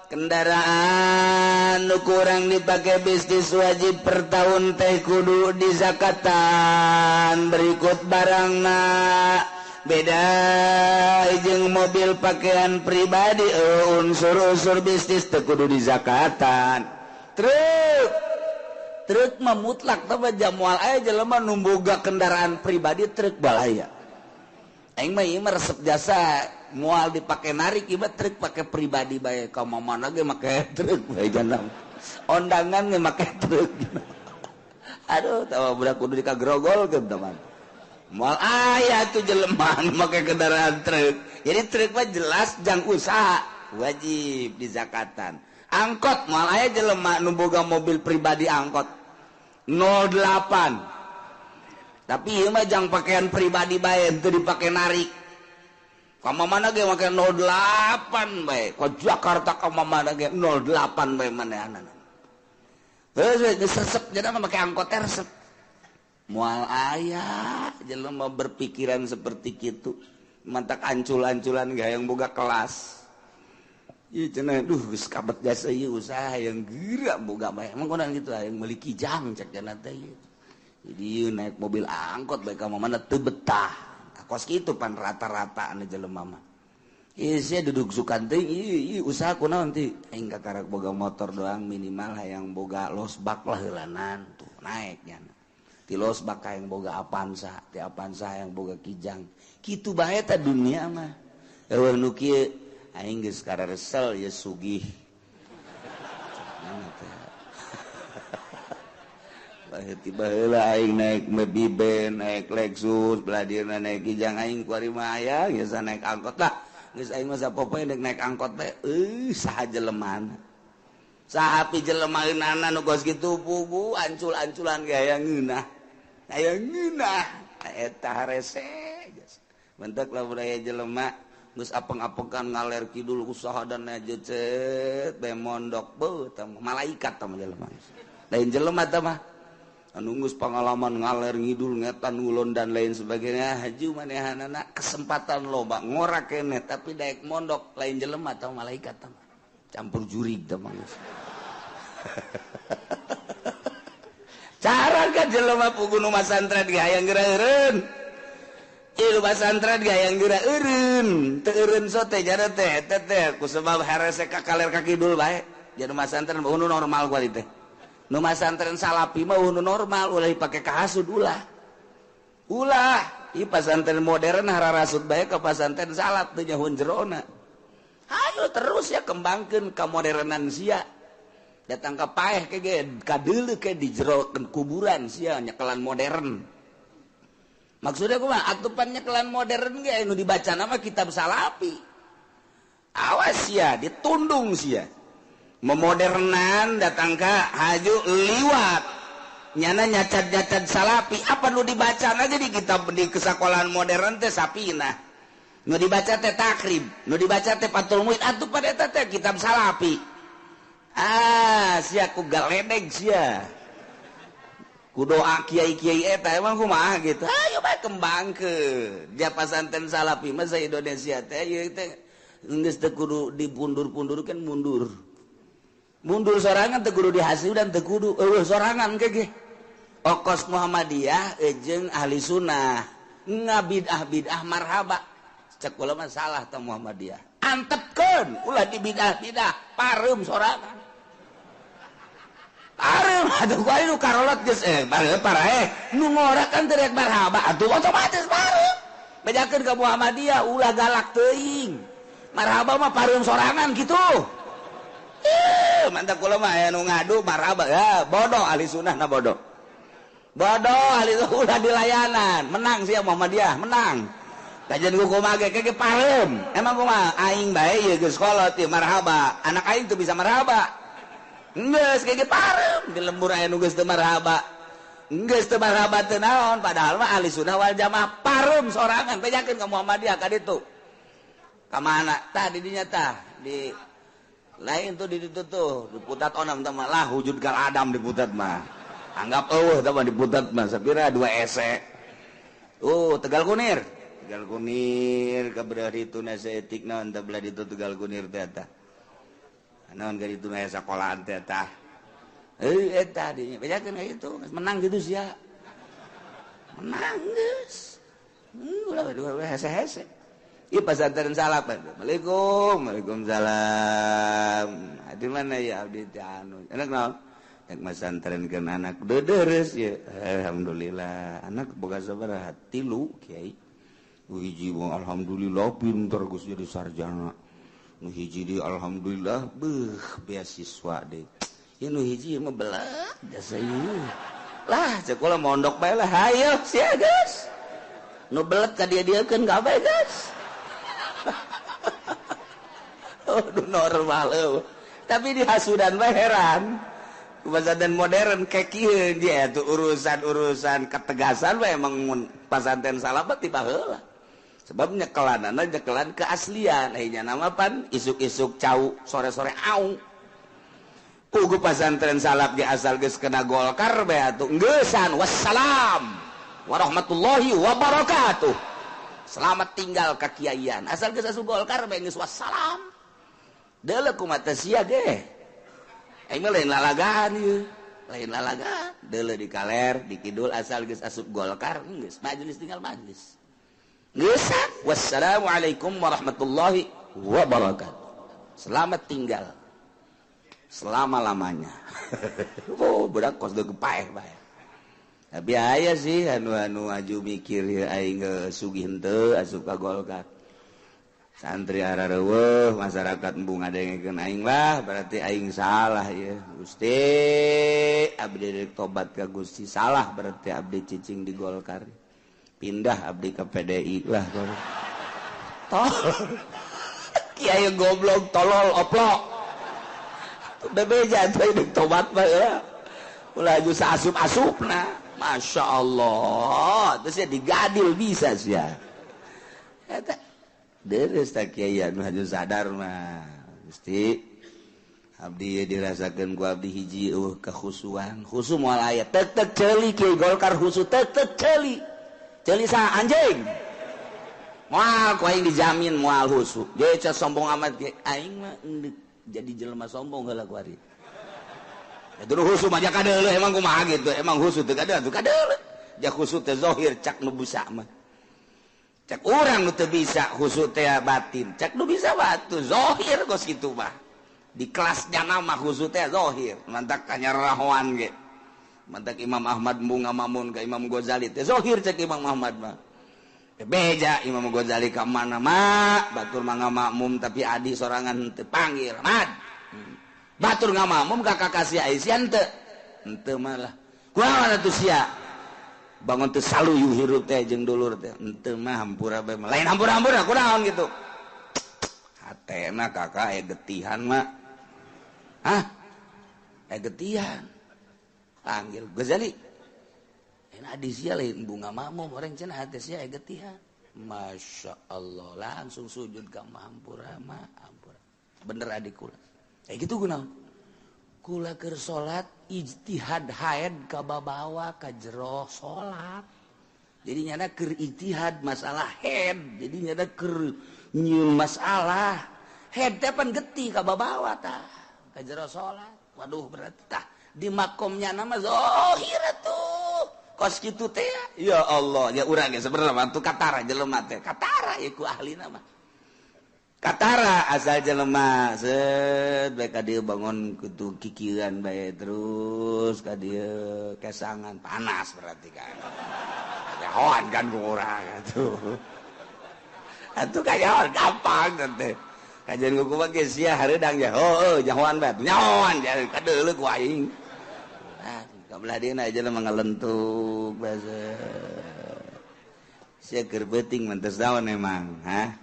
S1: kendaraan nu kurang dipakai bisnis wajib per tahun teh kudu dizakatan berikut barangna. Beda jeung mobil pakaian pribadi unsur-unsur bisnis teh kudu dizakatan. Truk mah mutlak tapi jamual aya jelema nu boga kendaraan pribadi truk balaya. Aing mah ieu mah resep jasa moal dipake narik ieu mah truk pake pribadi bae ka mana ge make truk bae janam. Ondangan ge make truk. Aduh tawa budak kudu dikagrogolkeun teman. Moal aya tuh jelema nu make kendaraan truk. Jadi truk mah jelas jang usaha wajib dizakatan. Angkot moal aya jelema nu boga mobil pribadi angkot 08. Tapi ieu mah jang pakaian pribadi bae teu dipake narik. Ka mana ge make 08 bae. Ka Jakarta ka mana ge 08 bae manehanana. Heuh geus resep jadi mah make angkot teh resep. Moal aya jelema berpikiran seperti kitu. Mantak ancul-anculan gayang boga kelas. Ieu cenah duh geus kabet jasa ieu usaha yang geura boga bae. Emang konan kitu hayang meuli kijang cek cenah teh ieu. Jadi ieu naik mobil angkot bae ka mana teu betah. Kos kitu pan rata-rata anu jelema mah. Ieu sia duduk sukan teh ieu usaha kunaon teh aing kakarak boga motor doang minimal hayang boga losbak lah heulanan tuh naik nya. Ti losbak hayang boga Avanza, ti Avanza hayang boga kijang. Kitu bae teh dunia mah. Eueuh nu kieu aing geus kararesel ya sugih teh. Tiba heula aing naik Mobiben, naik Lexus, belah dieuna naik Kijang, aing kuari mah aya geus naik angkot lah. Geus aing mah sapopoe naik naik angkot teh, euy saha jelemana. Saha pi jelemaeunana nu kos kitu pugu ancul-anculan ge aya ngeunah. Aya ngeunah eta harese. Mentek lamun aya jelema geus apeng-apengan ngaler kidul usaha dan cet bae mondok beuh tah malaikat tah jelema. Lain jelema tah mah. Anu geus pengalaman ngaler ngidul ngetan ngulon dan lain sebagainya, haju manehanana kesempatan loba ngorak keneh tapi daek mondok lain jelema tah malaikat tah. Campur jurig tah mah. Cara ka jelema pugu nu masantren ge hayang geura eureun. Ieu pasantren ge hayang geura eureun, teu eureun sote jana teh eta teh ku sebab harese ka kaler ka kidul bae. Jadi masantren nu normal kuari teh. Nu masantren salapi mah nu normal ulah dipake kahasud ulah. Ulah, ieu pasantren modern hararasud bae ka pasantren salaf teu nyahoun jerona. Hayu terus ya kembangkeun ka modernan sia. Datang ka paeh ke ge kadeuleu ke di jero kuburan sia nyekelan modern. Maksudnya kumaha? Atupan nyekelan modern ge nu dibaca nama kitab salapi. Awas sia, ditundung sia. Memodernan datang ka haju liwat. Nyana nyacat-nyacat salapi, apa nu dibaca aja di kitab di kesekolahan modern teh sapina. Nu dibaca teh takrib, nu dibaca teh Fathul Muin, atupan eta teh kitab salapi. Ah, sia ku galedeg sia. Ku doa kiai-kiai eta emang kumaha gitu. Ayo bae kembangkeun. Dia pasantren salapi mah sa Indonesia teh ieu teh geus teu kudu dipundur-pundurkeun mundur. Mundur sorangan teu kudu dihasil dan teu kudu eueuh sorangan ke ge. Okos Muhammadiyah jeung ahli sunnah ngabid'ah-bid'ah marhaba. Cek kula mah salah teh Muhammadiyah. Antepkeun ulah dibid'ah-bid'ah pareum sorangan. Pareum atuh ku aing nu karolot geus paraeh nu ngora kan teu rek marhaba atuh otomatis pareum. Bejakeun ka Muhammadiyah ulah galak teuing. Marhaba mah pareum sorangan kitu. Mantap kula mah aya nu ngadu marhaba ya bodoh ahli sunnah na bodoh. Bodoh ahli ulah dilayanan, menang sia Muhammadiyah, menang. Kajian ku kumaha ge ge pareum. Emang kumaha aing bae ieu geus kolot ieu marhaba. Anak aing teu bisa marhaba. Geus ge pareum di lembur aya nu geus teu marhaba. Geus teu marhaba teu naon padahal mah ahli sunnah wal jamaah pareum sorangan bejakeun ka Muhammadiyah ka ditu. Ka mana tah di dinya tah di lain tuh di ditu tuh diputat onam tah mah lah wujud gal adam diputat mah. Anggap eueuh tah mah diputat mah sapira 2 ese. Tegal Kunir. Tegal Kunir ka belah ditu na saeutik naon tah belah ditu Tegal Kunir teh tah. Naon ka ditu aya sakolahan teh tah. Eta dinya bejakeun ka itu menang gitu sia. Menang geus. Ulah hese-hese. Ieu pasantren salaf. Assalamualaikum. Waalaikumsalam. Di mana ya abdi teh anu? Anak naon? Rek masantrenkeun anak deudeures ya. Alhamdulillah. Anak boga sabaraha? 3 kiai. Nu hiji mah alhamdulillah pinter geus jadi sarjana. Nu hiji deui alhamdulillah beuh beasiswa deui. Ieu nu hiji mah belah jasa ieu. Lah cek kula mondok bae lah. Hayo sia geus. Nu belet ka dia-dieukeun kabeh geus. Oh, normal eueuh. Tapi di hasudan mah heran. Pesantren modern kayak kieu dia tuh urusan-urusan ketegasan mah emang pesantren salaf mah tiba heula. Sebab nyekelanana nyekelan keaslian, ayeuna nama pan isuk-isuk cau, sore-sore au. Pugu pesantren salaf ge asal geus kena Golkar bae atuh geusan wassalam warahmatullahi wabarakatuh. Selamat tinggal kakiaian. Asal geus asup Golkar bae geus wassalam. Deuleu kumaha sia ge. Aing mah lain lalagaan ieu. Lain lalagaan. Deuleu di kaler, di kidul asal geus asup Golkar geus majelis tinggal majelis. Geus. Wassalamualaikum warahmatullahi wabarakatuh. Selamat tinggal selama-lamanya. Oh, budak kos deuk paeh bae. Tapi aya sih anu-anu aju mikir aing sugih henteu asup ka Golkar. Santri arareuweuh, masyarakat embung ngadengekeun aing lah, berarti aing salah ya. Gusti, abdi rek tobat ka Gusti, salah berarti abdi cicing di Golkar. Pindah abdi ke PDI lah. Tolol. Kiai goblok, tolol, oplok. Bebeja tuh rek tobat mah ya. Ulah aju asup-asupna. Masya Allah. Terus ya digadil bisa sih ya. Eta deres tak kiai anu haju sadar mah. Gusti, abdi dirasakeun ku abdi hiji eueuh kekhusuan. Khusu moal aya tek tek ceuli kiai Golkar khusu tek tek ceuli. Ceuli sa anjing. Moal ku aing dijamin moal khusu. Ge sombong amat ge aing mah jadi jelema sombong heula ku ari. Ya dulu khusu mah kadeuleuh emang kumaha gitu. Emang khusu teu kadeuleuh teu kadeuleuh. Ja khusu teh zahir cak nu bisa mah. Cak urang nu teu bisa khusu teh batin. Cak nu bisa batu zahir kos kitu mah. Di kelasnya nama khusu teh zahir. Mantak kanyarahoan ge. Mantak Imam Ahmad embung ngamamun ka Imam Ghazali teh zahir cak Imam Ahmad mah. Beja Imam Ghazali ka mana mah batur mah ngamakmum tapi adi sorangan teu panggil Mad. Batur ngamakmum ka kakak sia Aisyah henteu. Henteu mah lah. Kumaha atuh sia? Bangun teu saluyu hirup teh jeung dulur teh. Henteu mah hampura bae mah. Lain hampura-hampura kunaon gitu. Hatena kakak aya getihan mah. Hah? Aya getihan. Panggil Ghazali. Enak adi sia lain bunga makmum orang cenah hate sia aya getihan. Masya Allah langsung sujud ka hampura mah hampura. Bener adik kula. Gitu kunaon? Kula keur salat ijtihad haid ka babawa ka jero salat. Jadi nyana keur ijtihad masalah haid, jadi nyana keur nyieun masalah haid teh pan getih ka babawa tah ka jero salat. Waduh berarti tah di makomnya nama zahir atuh. Kos kitu teh ya Allah ya urang ge sebenarnya mah tuh katara jelema teh katara ieu ku ahlina mah. Katara asal jelema set bae ka dieu bangun kutu kikieuan bae terus ka dieu kesangan panas berarti kan. Nyahoan kan ku urang atuh. Atuh kanyahoan gampang teh. Kajian ku kumaha ge sia hareudang ge heueuh nyahoan bae nyahoan kadeuleu ku aing. Ah kabelah dieuna jelema ngalentuk bae. Sia keur beuting mantes daun emang, hah?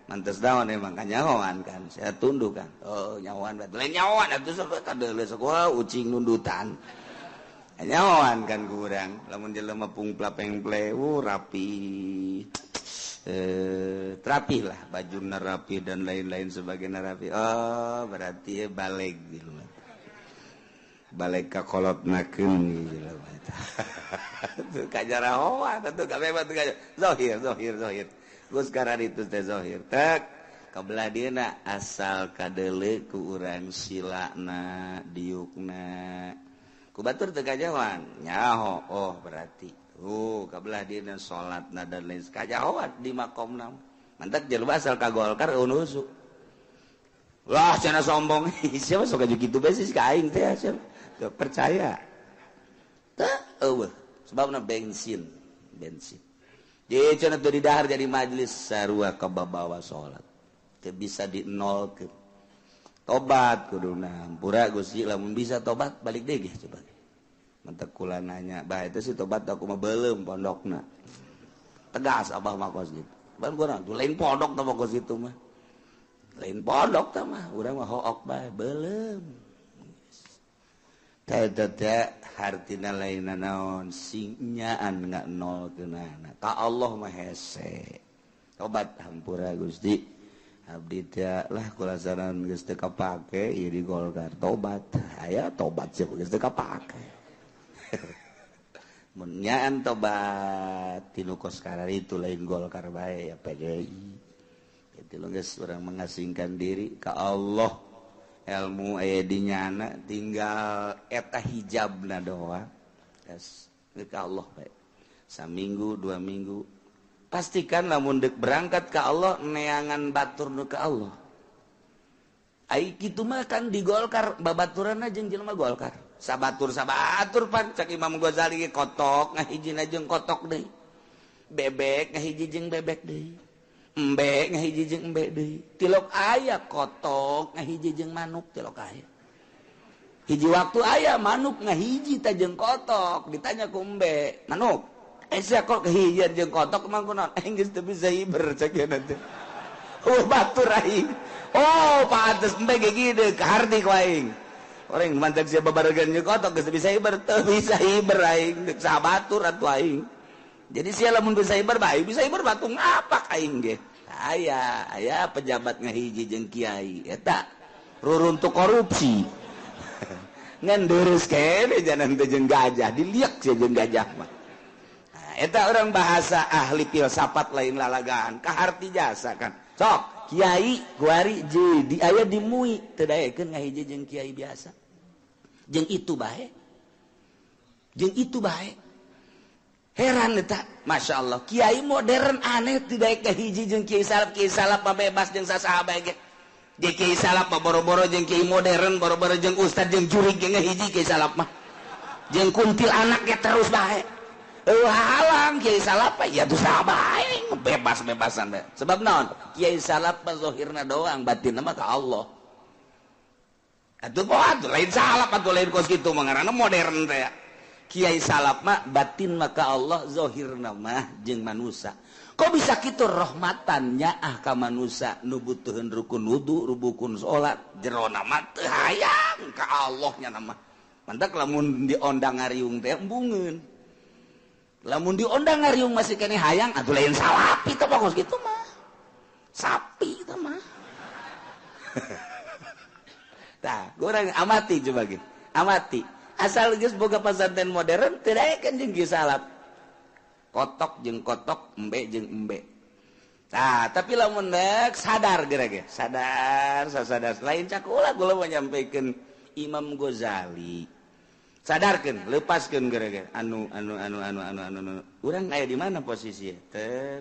S1: Mantes daun emang kanyahoan kan, saya tunduk kan. Oh, nyahoan bae. Lain nyahoan atuh sok kadeuleu sok wah ucing nundutan. Nyahoan kan ku urang, lamun jelema pungpla pengple, rapi. Rapi lah, bajuna rapi dan lain-lain sebagainya rapi. Oh, berarti ya balik gitu. Balik ka kolotnakeun jelema eta. Tuh kajarahoan atuh kabeh mah tuh zahir zahir zahir. Geus kararitu teh zahir. Tek kabelah dieuna asal kadeuleu ku urang silana diukna. Ku batur teu kajahoan nyaho. Oh berarti kabelah dieuna salatna dan lain kajahoan di makomna. Mantak jelema asal ka Golkar eueuh husuk. Wah cenah sombong. Siapa sok aju kitu bae sih ka aing teh siapa? Teu percaya. Teu eueuh sebabna bensin, bensin. Jadi cenah teu didahar jadi majelis sarua kababawa salat. Teu bisa dinolkeun. Tobat kuduna hampura Gusti lamun bisa tobat balik deui ge coba. Mantak kula nanya, bah itu sih tobat aku mah beuleum pondokna. Tegas abah mah kos gitu. Ban urang tuh lain pondok tah kos itu mah. Lain pondok tah mah, urang mah hook bae beuleum. Teh teh hartina lain naon sing nyaan nganolkeunana. Ka Allah mah hese. Tobat hampura Gusti. Abdi teh lah kulasaran geus teu kapake ieu di Golkar. Tobat. Aya tobat sih geus teu kapake. Mun nyaan tobat tinu kos kararitu lain Golkar bae ya PDI. Kitu geus urang mengasingkan diri ka Allah. Ilmu aya di nyana tinggal eta hijabna doang. Geus ka Allah bae. Saminggu 2 minggu pastikan lamun deuk berangkat ka Allah neangan batur nu ka Allah. Ai kitu mah kan di Golkar babaturanna jeung jelema Golkar. Sabatur sabatur pan cak Imam Ghazali ge kotok ngahijina jeung kotok deui. Bebek ngahiji jeung bebek deui. Embe ngahiji jeung embe deui. Tilok aya kotok ngahiji jeung manuk tilok aya. Hiji waktu aya manuk ngahiji ta jeung kotok, ditanya ku embe, "Manuk, sia kok kahijian jeung kotok emang kunaon?" Geus teu bisa hiber cek ieu teh. Oh batur aing. Oh pantes embe ge gede kaharti ku aing. Orang mantak sia babaregan jeung kotok geus teu bisa hiber, teu bisa hiber aing, deuk sabatur atuh aing. Jadi sia lamun bisa hiber bae, bisa hiber batung ngapak aing ge. Aya, aya pejabat ngahiji jeung kiai eta ruruntuk korupsi. Ngan deres kene janan teh jeung gajah, diliak sia jeung gajah mah. Nah, eta orang bahasa ahli filsafat lain lalagaan, kaharti jasa kan. Sok, kiai kuari jadi aya di MUI teu daekeun ngahiji jeung kiai biasa. Jeung itu bae. Jeung itu bae. Heran eta, Masya Allah, kiai modern aneh tidak kahiji jeung kiai salaf mah bebas jeung sasaha bae ge. Jeung kiai salaf mah boro-boro jeung kiai modern, boro-boro jeung ustad jeung jurig ge ngahiji kiai salaf mah. Jeung kuntil anak ge terus bae. Eueuh halang kiai salaf mah ya tuh saha bae, bebas-bebasan bae. Sebab naon? Kiai salaf mah zahirna doang, batinna mah ka Allah. Atuh poho atuh lain salaf atuh lain kos kitu mah ngaranna modern teh. Kiai salaf mah batin maka Allah zahirna mah jeung manusa. Kok bisa kitu rahmatan nyaah ka manusa nu butuheun rukun wudu, rukun salat, jerona mah teu hayang ka Allah nya mah. Mantak lamun diondang ngariung teh embungeun. Lamun diondang ngariung masih keneh hayang atuh lain salapi teh pokos kitu mah. Sapi teh mah. Tah, urang amati coba ge. Amati. Asal geus boga pesantren modern teu daekeun jeung kieu salaf. Kotok jeung kotok, embe jeung embe. Tah, tapi lamun deuk sadar geura ge, sadar, sasadar. Lain cakula kula menyampaikan Imam Ghazali. Sadarkeun, lepaskeun geura ge. Anu anu anu anu anu anu anu. Urang aya di mana posisi teh?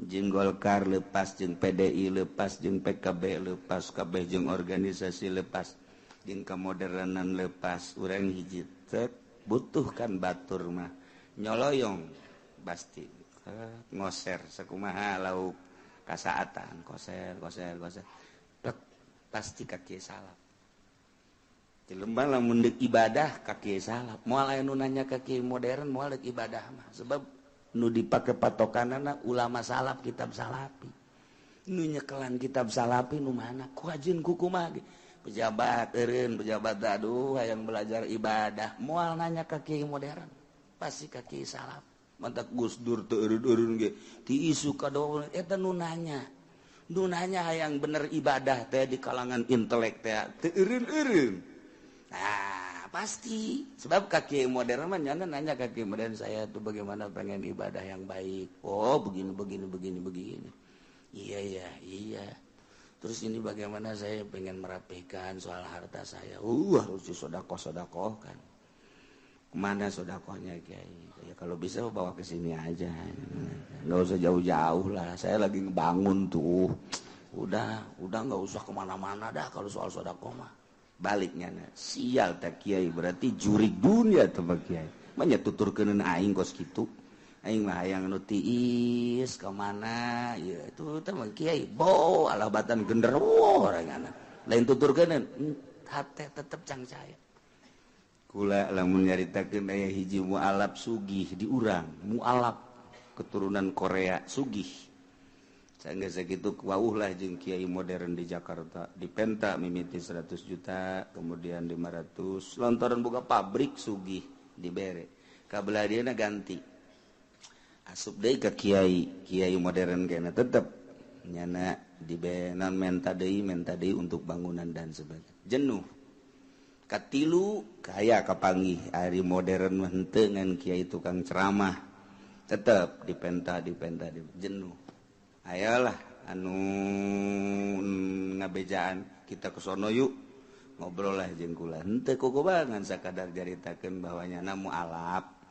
S1: Jeung Golkar lepas, jeung PDI lepas, jeung PKB lepas, kabeh jeung organisasi lepas. Jeung kemodernan lepas, urang hiji tek butuhkan batur mah nyoloyong pasti ngoser sakumaha lauk kasaatan koser koser koser tek pasti ka kiai salaf. Dilembang lamun deuk ibadah ka kiai salaf, moal aya nu nanya ka kiai modern moal deuk ibadah mah sebab nu dipake patokanana ulama salaf kitab salafi. Nu nyekelan kitab salafi nu mana ku ajeun ku kumaha ge. Pejabat eureun pejabat aduh hayang belajar ibadah moal nanya ka kiai modern pasti ka kiai salaf. Mantak Gus Dur teu eureun-eureun ge ti isu ka doa eta nu nanya hayang bener ibadah teh di kalangan intelek teh teu eureun-eureun. Nah pasti sebab ka kiai modern mah nyana nanya ka kiai modern saya tuh bagaimana pengen ibadah yang baik, oh begini begini begini begini, iya iya iya. Terus ini bagaimana saya pengen merapikan soal harta saya. Harus disodakoh-sodakohkan. Kemana sodakohnya kiai? Ya kalau bisa bawa ke sini aja. Nggak usah jauh-jauh lah. Saya lagi ngebangun tuh. Udah nggak usah kemana-mana dah kalau soal sodakoh mah. Baliknya, nah. Sial tak kiai berarti jurig dunia tuh pak kiai. Banyak tuturkeun aing kos kitu. Aing mah hayang nu tiis ka mana ya itu teh mah kiai bo alah batan genderuwo orangana lain tuturkeun hate tetep cangcaya kula lamun nyaritakeun aya hiji mualaf sugih di urang mualaf keturunan Korea sugih sanggeus sakitu wauh lah jeung kiai modern di Jakarta dipenta mimiti 100 juta kemudian 500 lantaran boga pabrik sugih dibere kabelah dieuna ganti asup deui ka kiai kiai modern kena tetep nyana dibenan menta deui untuk bangunan dan sebagainya jenuh katilu kaya kapanggih ari modern mah henteu ngan kiai tukang ceramah tetep dipenta jenuh ayolah anu ngabejaan kita ke sono yuk ngobrol lah jeung kula henteu kukubangan sakadar jaritakeun bahwa nyana mualaf.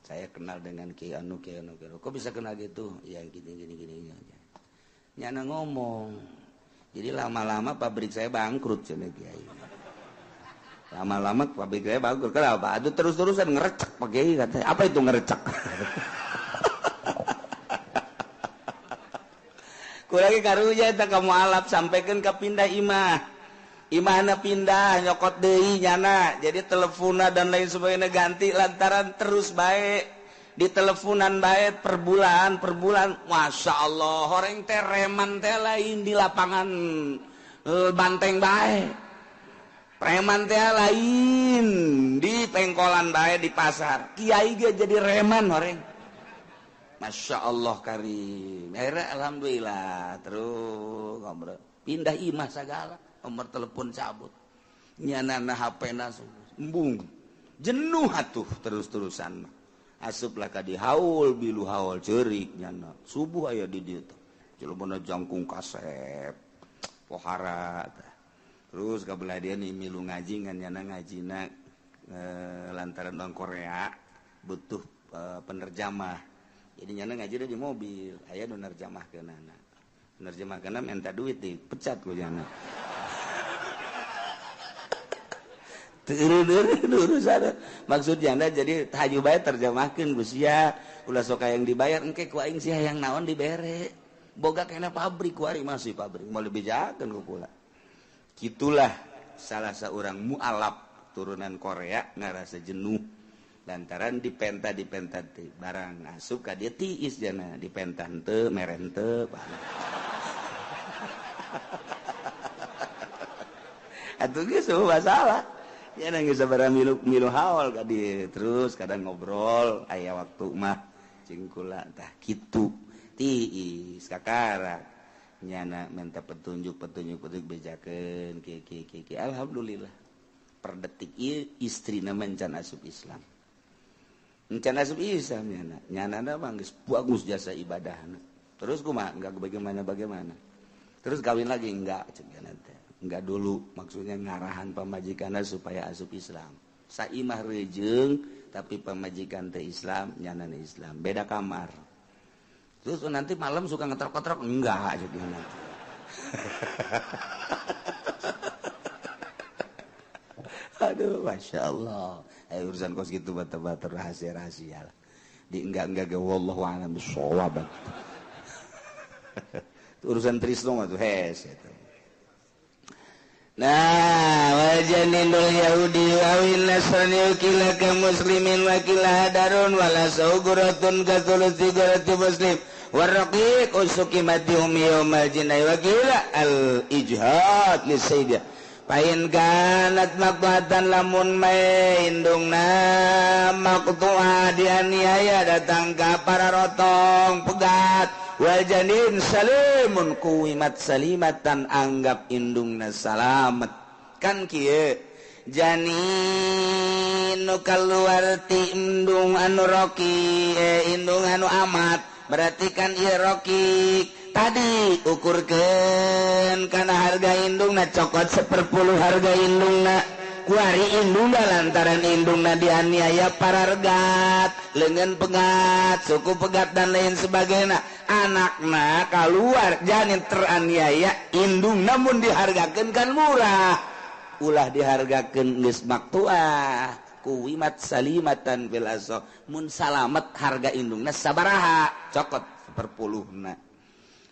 S1: Saya kenal dengan Ki Anu, Ki Anu, Ki Anu. Kok bisa kenal gitu? Ya gini, gini, gini aja. Nyana ngomong. Jadi lama-lama pabrik saya bangkrut cenah kiai. Lama-lama pabrik saya bangkrut. Kenapa? Aduh terus-terusan ngerecek Pak Kiai katanya. Apa itu ngerecek? Kurang karunya eta ka mualaf sampaikan ka pindah imah. Imahna pindah nyokot deui nyana. Jadi teleponna dan lain sebagainya ganti lantaran terus bae di teleponan bae per bulan per bulan. Masya Allah horeng teh reman teh lain di lapangan banteng bae. Preman teh lain di pengkolan bae di pasar. Kiai ge jadi reman horeng. Masya Allah karim. Akhirnya alhamdulillah terus ngobrol. Pindah imah segala, nomor telepon cabut. Nyanana HP na embung. Jenuh atuh terus-terusan. Asuplah ka di haul, bilu haul ceurik nyana. Subuh aya di dieu teh. Jelema jangkung kasep. Pohara teh. Terus kabelah dia nih milu ngaji ngan nyana ngajina lantaran orang Korea butuh penerjamah. Jadi nyana ngaji di mobil, aya nu nerjemahkeunana. Nerjemahkeunana minta duit dipecat ku nyana. Teu eureun urusan. Maksud nyana jadi haju bae terjemahkeun ku sia, ulah sok hayang dibayar engke ku aing sia hayang naon dibere. Boga kena pabrik ku ari masih pabrik, moal dibejakeun ku kula. Kitulah salah seorang mualaf turunan Korea ngarasa jenuh. Lantaran dipenta teh barang asup ka dia tiis jana dipenta henteu mere henteu atuh geus masalah nya geus sabaraha milu haul ka dieu terus kadang ngobrol aya waktu mah jeung kula tah kitu tiis kakara nyana minta petunjuk bejakeun kieu kieu kieu alhamdulillah per detik ieu istrina mencan asup Islam. Encan asup Islam nyana. Nyana mah geus bagus jasa ibadahna. Terus kumaha? Enggak bagaimana. Terus kawin lagi enggak cek nyana teh. Enggak dulu, maksudnya ngarahan pamajikanna supaya asup Islam. Saimah rejeung tapi pamajikan teh Islam, nyana Islam, beda kamar. Terus nanti malam suka ngetrok-ngetrok enggak cek nyana teh. Aduh, Masya Allah. Urusan kos gitu bata-bata rahasia-rahasia lah. Di enggak-enggak ge wallahu a'lam bissawab. Urusan trisno mah tuh hes eta. Nah, wajaninul yahudi wa win nasrani kila ka muslimin wa kila hadarun wala sauguratun ka thuluthi gurati muslim warraqiq usukimatihum yawmal jinai wa kila al ijhad lisayyidah. Pain kanat maqtuatan lamun mae indungna maqtuah dianiaya datang ka para rotong pegat wal janin salimun kuwimat salimatan anggap indungna salamet kan kieu janin nu kaluar ti indung anu roki indung anu amat berarti kan ieu roki tadi ukurkeun kana harga indungna cokot 1/10 harga indungna kuari indungna lantaran indungna dianiaya parargat leungeun pegat suku pegat dan lain sebagainya anakna kaluar janin teraniaya indungna mun dihargakeun kan murah ulah dihargakeun geus maktuah kuwimat salimatan fil aso mun salamet harga indungna sabaraha cokot 1/10na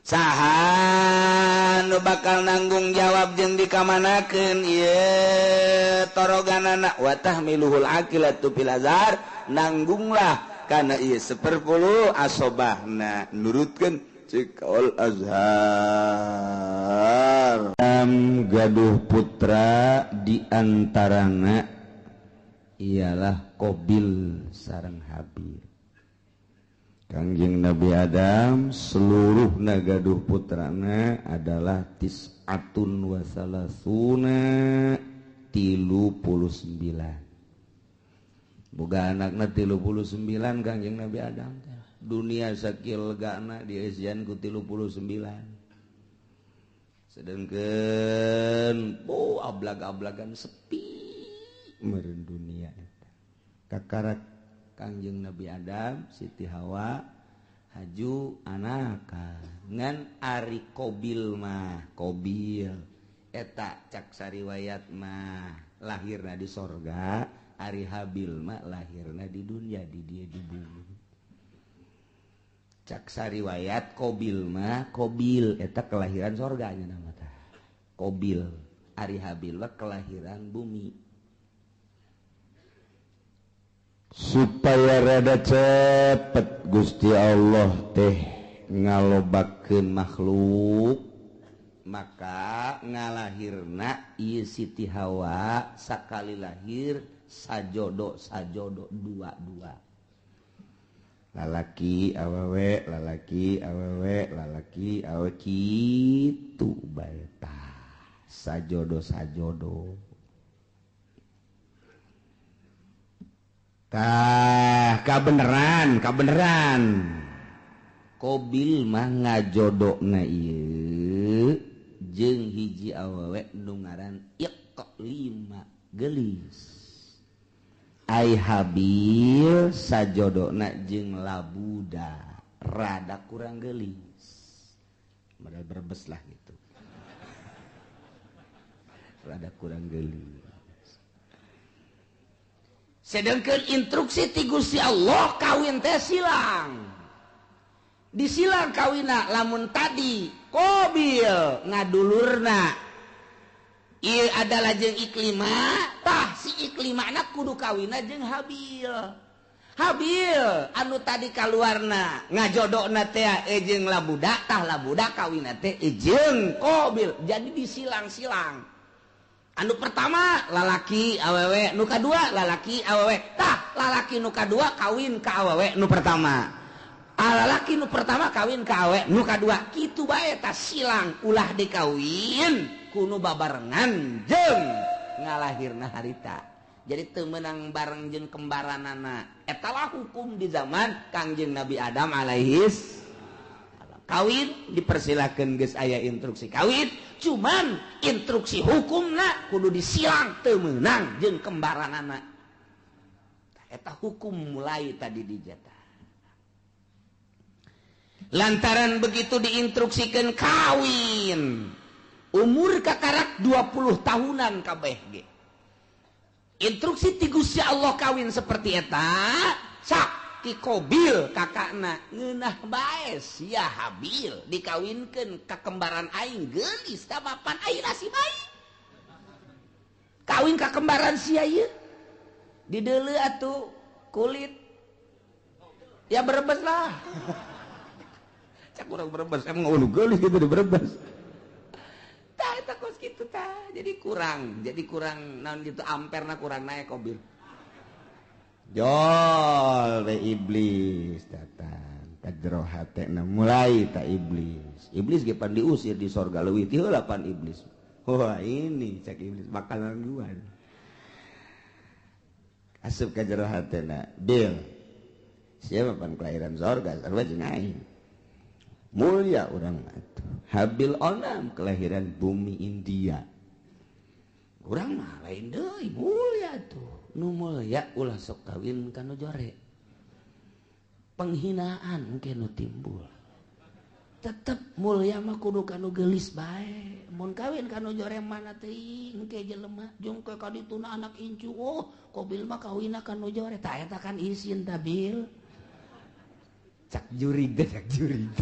S1: saha nu bakal nanggung jawab jeung dikamanakeun ieu toroganana wa tahmiluhul aqilatu fil azhar nanggunglah kana ieu 1/10 asobahna nurutkeun cek al azhar. Gaduh putra di antarana ialah Qabil sareng Habil. Kangjeng Nabi Adam seluruh nagaduh putrana adalah tis'atun wa salasuna 39. Boga anakna 39 Kangjeng Nabi Adam. Dunia sakil legana dieusian ku 39. Sedangkan oh ablag-ablagan sepi meureun dunia eta. Kakarak Kangjeng Nabi Adam, Siti Hawa, haju anaka ngan ari Qabil mah Qabil eta cak sariwayat mah lahirna di sorga, ari Habil mah lahirna di dunia, di dia di bumi. Caksa riwayat Qabil mah Qabil eta kelahiran sorga nya nama tah. Qabil ari Habil mah kelahiran bumi.
S2: Supaya rada cepet Gusti Allah teh ngalobakeun makhluk
S1: maka ngalahirna ieu Siti Hawa sakali lahir sajodo sajodo dua-dua.
S2: Lalaki awewe lalaki awewe lalaki awewe kitu bae tah sajodo sajodo.
S1: Tah kabeneran kabeneran Qabil mah ngajodona ieu jeung hiji awewe nu ngaran Iqlima geulis. Ai Habil sajodona jeung Labuda rada kurang geulis. Modal Brebes lah gitu. Rada kurang geulis. Sedangkan instruksi ti Gusti Allah kawin teh silang. Disilang kawina lamun tadi Qabil ngadulurna ieu adalah jeung Iklima tah si Iklimana kudu kawina jeung Habil. Habil anu tadi kaluarna ngajodona teh jeung Labuda tah Labuda kawina teh jeung Qabil. Jadi disilang-silang. Anu pertama lalaki awewe, nu kadua lalaki awewe. Tah lalaki nu kadua kawin ka awewe nu pertama. Lalaki nu pertama kawin ka awewe nu kadua. Kitu bae tah silang ulah dikawin kuno babarengan jeung ngalahirna harita. Jadi teu meunang bareng jeung kembaranana. Eta lah hukum di zaman Kangjeng Nabi Adam alaihis salam. Kawin dipersilakeun geus aya instruksi kawin, cuman instruksi hukumna kudu disilang teu meunang jeung kembaranana. Eta hukum mulai tadi dijata. Lantaran begitu diinstruksikan kawin umur kakarak 20 tahunan kabeh ge. Instruksi ti Gusti Allah kawin seperti eta, sak ti Qabil kakakna ngeunah bae sia Habil dikawinkeun ka kembaran aing geulis tah mapan aing nasib aing. Kawin ka kembaran sia ieu. Dideuleu atuh kulit. Ya Brebes lah. Cak urang Brebes emang ulu geulis gitu di Brebes. Tah eta kos kitu tah. Jadi kurang naon gitu amperna kurang naik Qabil.
S2: Jol we iblis datang ka jero hatena mulai ta iblis. Iblis ge pan diusir di sorga leuwih ti heula pan iblis. Wah ini cak iblis makanan gua. Asup ka jero hatena, Bil. Siapa pan kelahiran sorga sarua jeung aing. Mulia urang atuh. Habil onam kelahiran bumi India.
S1: Urang mah lain deui mulia tuh. Nu mulia ulah sok kawin ka nu jore. Penghinaan engke nu timbul. Tetep mulia mah kudu ka nu geulis bae. Mun kawin ka nu jore mana teuing engke jelema jeung ke ka dituna anak incu. Oh, Qabil mah kawinna ka nu jore. Tah eta kan isin ta Bil.
S2: Cak jurig teh cak jurig.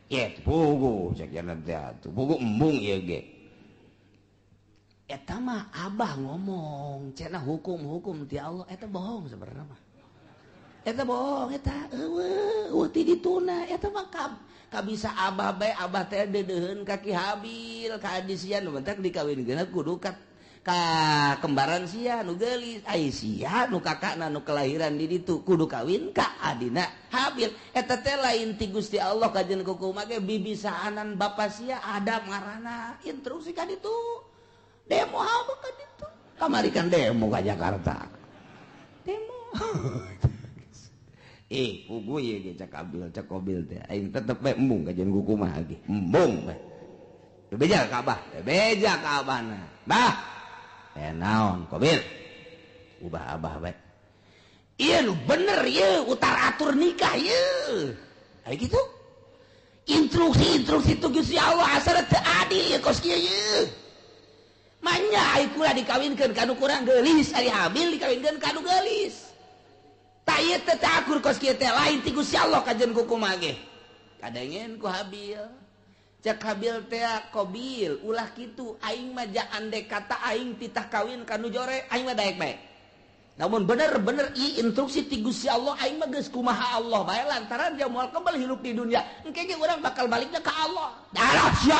S2: Ye, pugu cak jalan teh atuh. Pugu embung ieu ge.
S1: Eta mah abah ngomong, cenah hukum-hukum ti Allah eta bohong sebenarnya mah. Eta bohong eta eueuh eueuh ti dituna eta mah kabisa abah bae abah teh deudeuheun ka Ki Habil ka adi sia nu bentak dikawinkeun kudu ka kembaran sia nu geulis ai sia nu kakakna nu kelahiran di ditu kudu kawin ka adina Habil. Eta teh lain ti Gusti Allah kajen kukumaha ge bibisaanan bapa sia Adam ngaranna instruksi ka ditu. Demo apa kan itu? Kamari kan demo ke Jakarta. Demo. Pugu ieu ge cak Abil, cak Qabil teh. Aing tetep bae embung kajian kukumaha ge. Embung bae. Beja ka Abah, beja ka Abahna. Bah. Naon Qabil? Ubah Abah bae. Ieu nu bener ieu utar atur nikah ieu. Aya kitu. Instruksi-instruksi tu Gusti Allah asal teu adil ieu kos kieu ieu. Manya ai kula dikawinkeun ka nu kurang geulis, ari Habil dikawinkeun ka nu geulis. Tak ieu teh teu akur kos kieu teh lain ti Gusti Allah kajen kukumaha ge. Kadengen ku Habil. Cek Habil teh Qabil ulah kitu aing mah ja andek kata aing titah kawin ka nu jore aing mah daek bae. Namun bener-bener ieu instruksi ti Gusti Allah aing mah geus kumaha Allah bae lantaran dia moal kembali hidup di dunia. Engke ge urang bakal baliknya ka Allah. Darah sia.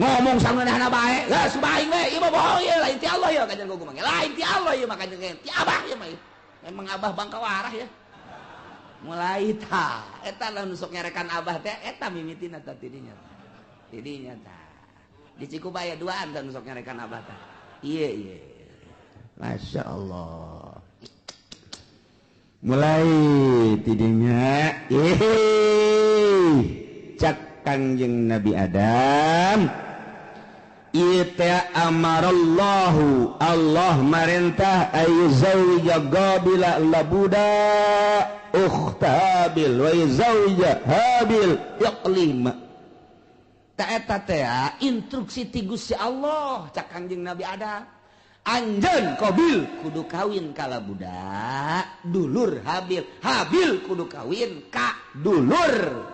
S1: Ngomong sangeunahna bae. Geus aing we ieu mah bohong ieu lain ti Allah ieu kajen kumaha. Lain ti Allah ieu mah kajen ti abah ieu mah. Memang abah bangka warah ya. Mulai ta eta lah nu sok nyarekan abah teh eta mimitina tah tidinya. Tidinya tah. Di Cikubaya duaan tah nu sok nyarekan abah tah. Ieu ieu.
S2: Masya Allah. Mulai tidinya cak Kangjeng Nabi Adam ieu teh amarallahu Allah marentah ayyuzawija Qabila labuda ukhta Habil wa yuzawija Habil Iqlima.
S1: Ta eta teh instruksi ti Gusti Allah cak Kangjeng Nabi Adam. Anjeun Qabil kudu kawin ka labuda dulur Habil, Habil kudu kawin ka dulur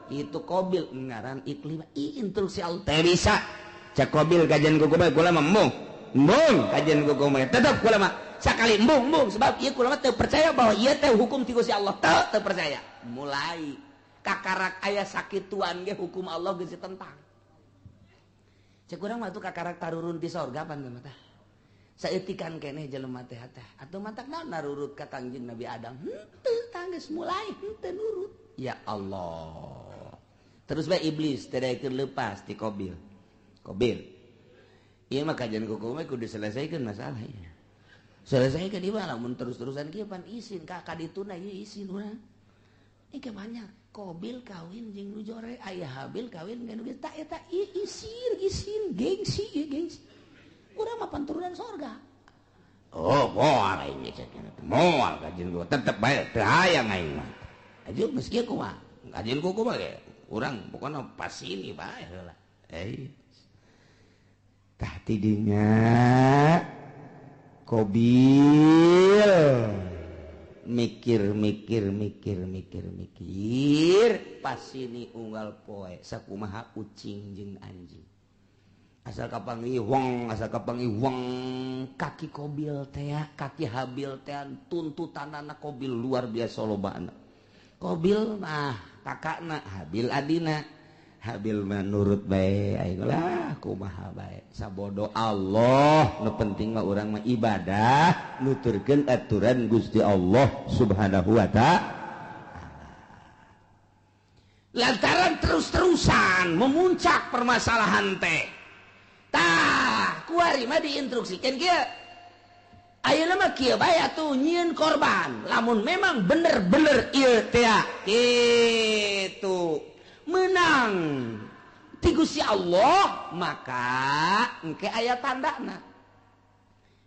S1: itu Qabil ngaran Iklimah. Instruksi Allah
S2: teh bisa cak Qabil kajian kuku bae kula mah embung embung kajian kuku bae tetep kula mah
S1: sakali embung embung sebab ieu kula mah teu percaya bahwa ieu teh hukum ti Gusti Allah teu percaya. Mulai kakarak aya sakituan ge hukum Allah geus ditentang. Cek urang mah tuh kakarak tarurun ti sorga pan mah tah. Saeutikan keneh jelema teh teh atuh matak naon narurut ka Kangjeng Nabi Adam henteu tanggeus mulai henteu nurut. Ya Allah. Terus bae iblis teh daekeun leupas ti Qabil. Qabil. Ieu mah kajian kuku mah kudu selesaikeun masalah ieu. Selesaikeun ieu mah lamun terus-terusan kieu pan isin ka kadituna ieu isin urang. Ieu banyak Qabil kawin jeung nu jore aya Habil kawin jeung nu geus ta eta ieu isin isin gengsi ieu gengsi. Urang mah panturunan sorga.
S2: Oh, moal aing cek. Moal kajian gua tetep bae teu hayang aing mah. Aja geus kieu kumaha? Kajian kuku mah ge urang pokona pas ini bae heula. Tah tidinya Qabil mikir mikir mikir mikir mikir pas ini unggal poe sakumaha ucing jeung anjing. Asal kapanggih wong, asal kapanggih wong kaki Qabil teh, kaki Habil teh tuntutanana Qabil luar biasa lobana. Qabil mah kakakna, Habil adina. Habil mah nurut bae aing lah kumaha bae. Sabodo Allah, nu penting mah urang mah ibadah, nuturkeun aturan Gusti Allah Subhanahu wa ta'ala.
S1: Lantaran terus-terusan memuncak permasalahan teh. Tah, kuari mah diinstruksikeun kieu. Ayeuna mah kieu bae atuh nyieun korban. Lamun memang bener-bener ieu teh kitu menang ti Gusti Allah, maka engke aya tandana.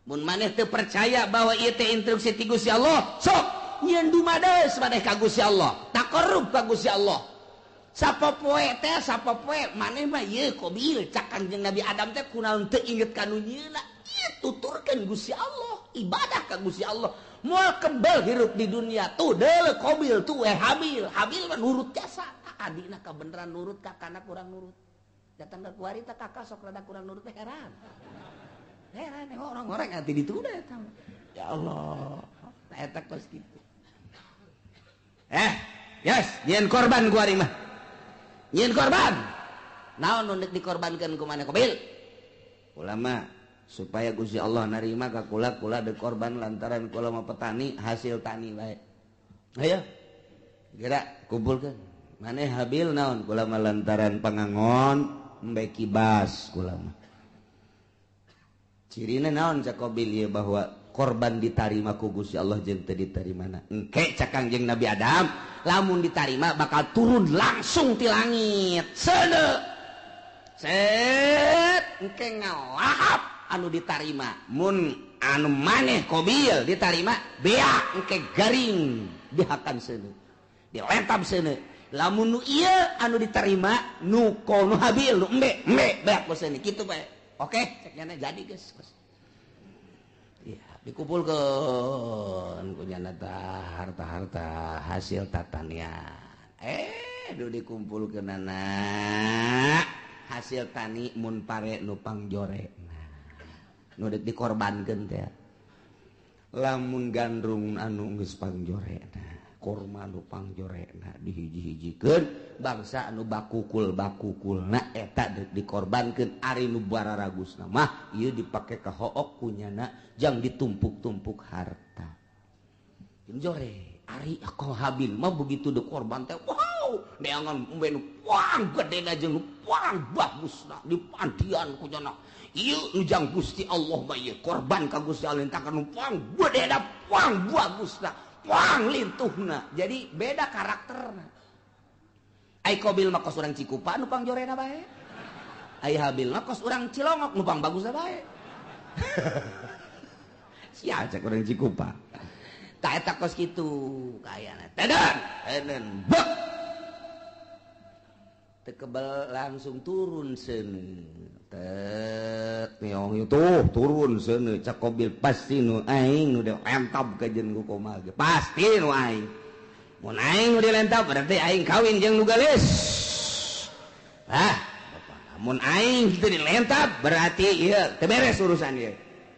S1: Mun maneh teu percaya bahwa ieu teh instruksi ti Gusti Allah, sok nyieun dumades maneh ka Gusti Allah, taqarrub ka Gusti Allah. Sapopoe teh sapopoe maneh mah ieu Qabil cak Kangjeng Nabi Adam teh kunaon teu inget ka nu nyieuna. Ieu tuturkeun Gusti Allah, ibadah ka Gusti Allah. Moal kebel hirup di dunia tuh deuleu Qabil tuh Habil. Habil mah nurut jasa. Adina kabeneran nurut kakana kurang nurut. Datang ke kuari teh kakak sok rada kurang nurut teh heran. Heran orang-orang ati ditunda eta. Ya Allah, tah eta kos kitu.
S2: Yes, nyieun korban kuari mah.
S1: Nyieun korban. Naon nu dikorbankeun ku maneh Qabil?
S2: Ulama supaya Gusti Allah narima ka kula kula deuk korban lantaran kula mah petani hasil tani bae. Ayo. Geura kumpulkeun. Maneh Habil naon kula mah lantaran pangangon embe kibas kula mah. Cirina naon cak Qabil ieu bahwa korban ditarima ku Gusti Allah jeung teu ditarimana.
S1: Engke cak Kangjeng Nabi Adam lamun ditarima bakal turun langsung ti langit. Seuneu. Set engke ngalahap anu ditarima. Mun anu maneh Qabil ditarima beak engke garing dihakan seuneu. Dilentab seuneu. Lamun nu ieu anu diterima nu nu Habil nu embe embe beak ku seuneu kitu bae. Oke, cek nyana jadi geus. Ya, Dikumpulkeun ku nyana harta-harta hasil tatanian. Duh dikumpulkeunana hasil tani mun pare nu pangjorekna. Nu deuk dikorbankeun teh. Lamun gandrung anu geus pangjorekna, korma nu pangjorekna dihiji-hijikeun, bangsa anu bakukul-bakukulna eta deuk dikorbankeun. Ari nu bararagusna mah ieu dipake ka hook ku nyana jang ditumpuk-tumpuk harta. Jeung jore ari Habil mah begitu dikorban teh wow, neangan embe nu puang gedena jeung nu puang bagusna dipandian ku nyana. Ieu nu jang Gusti Allah mah ieu korban ka Gusti Allah entakan nu puang gedena puang bagusna puang lintuhna. Jadi beda karakterna. Ai Qabil mah kos urang Cikupa nu pangjorena bae. Ai Habil mah kos urang Cilongok nu pang bagusna bae. Sia cek urang Cikupa. Tah eta kos kitu kayana. Teden, teden bek. Teu kebel langsung turun seuneu. Tet niong tuh turun seuneu cak Qabil pasti nu aing nu dilentab ka jeung ku komal ge. Pasti nu aing. Mun aing nu dilentab berarti aing kawin jeung nu geulis. Ah, mun aing teu dilentab berarti ieu teu beres urusan ieu.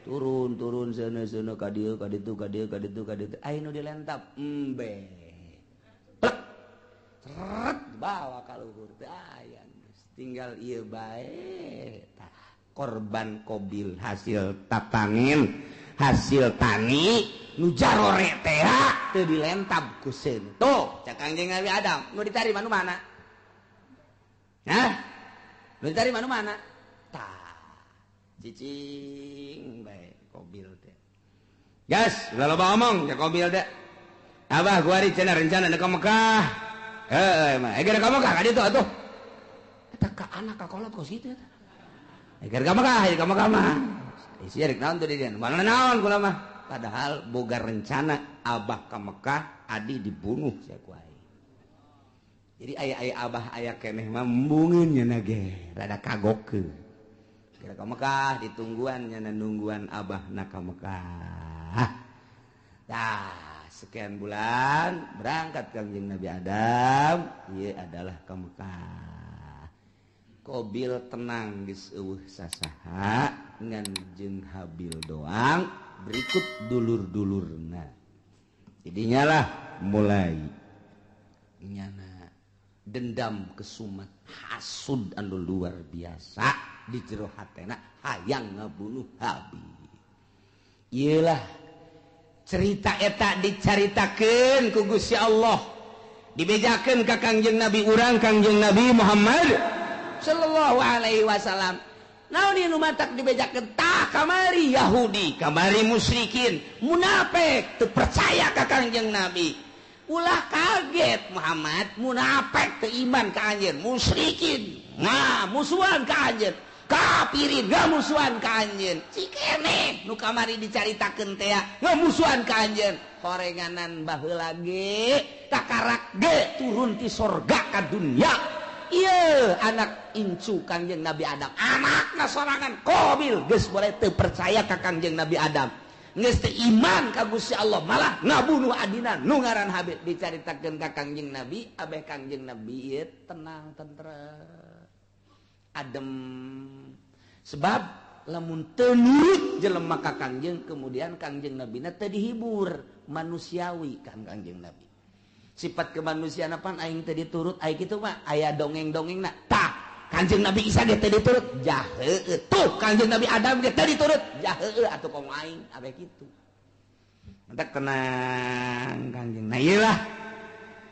S1: Turun turun seuneu seuneu ka dieu ka ditu ka dieu ka ditu ka ditu aing nu dilentab embe. Plek. Seret bawa ka luhur teh aya geus tinggal ieu bae. Tah korban Qabil hasil tatangin hasil tani nu jarore teh teu dilentab ku seuneu. Tuh cak Kangjeng Nabi Adam nu ditarima nu mana? Hah? Nu ditarima nu mana? Tah cicing bae Qabil teh. Gas, ulah loba omong cak Qabil teh. Abah gua ari cenah rencana ka Mekah. Heeh mah, geura ka Mekah ka ditu atuh. Eta ka anak ka kolot kos kitu eta. Geura ka Mekah, ka Mekah mah. Isi rek naon tuh di dieu? Mana naon kula mah. Padahal boga rencana abah ka Mekah, adi dibunuh sia ku aing. Jadi aya-aya abah aya keneh mah embungeun nya ge, rada kagokeun. Geura ka Mekah ditungguan nya nungguan abahna ka Mekah. Tah, sekian bulan berangkat Kangjeng Nabi Adam, ieu adalah ka Mekah. Qabil tenang geus eueuh sasaha ngan jeung Habil doang, berikut dulur-dulurna. Jadinya lah mulai nyana dendam kesumat hasud anu luar biasa di jero hatena hayang ngabunuh Habil. Ieulah cerita eta dicaritakeun ku Gusti Allah, dibejakeun ka Kangjeng Nabi urang Kangjeng Nabi Muhammad sallallahu alaihi wasallam. Naon ieu nu matak dibejakeun? Tah kamari Yahudi, kamari musyrikin, munafik teu percaya ka Kangjeng Nabi. Ulah kaget Muhammad, munafik teu iman ka anjeun, musyrikin nah musuhan ka anjeun, kafirin ngamusuhan ka anjeun. Cikene nu kamari dicaritakeun teh ngamusuhan ka anjeun. Horenganan baheula ge takarak ge turun ti sorga ka dunya. Ieu anak incu Kangjeng Nabi Adam, anakna sorangan Qabil geus boleh teu percaya ka Kangjeng Nabi Adam, geus teu iman ka Gusti Allah, malah ngabunuh adina nu ngaran Habil. Dicaritakeun ka Kangjeng Nabi, abeh Kangjeng Nabi ieu tenang tentrem adem. Sebab lamun teu nurut jelema ka Kangjeng, kemudian Kangjeng Nabina teu dihibur manusiawi kan Kangjeng Nabi. Sifat kemanusiaan apaan aing teu diturut aing kitu mah aya dongeng-dongengna. Tah Kangjeng Nabi Isa ge teu diturut jaheueuh. Tuh Kangjeng Nabi Adam ge teu diturut jaheueuh atuh komo aing abeh kitu. Mentak tenang Kangjeng. Nah ieu lah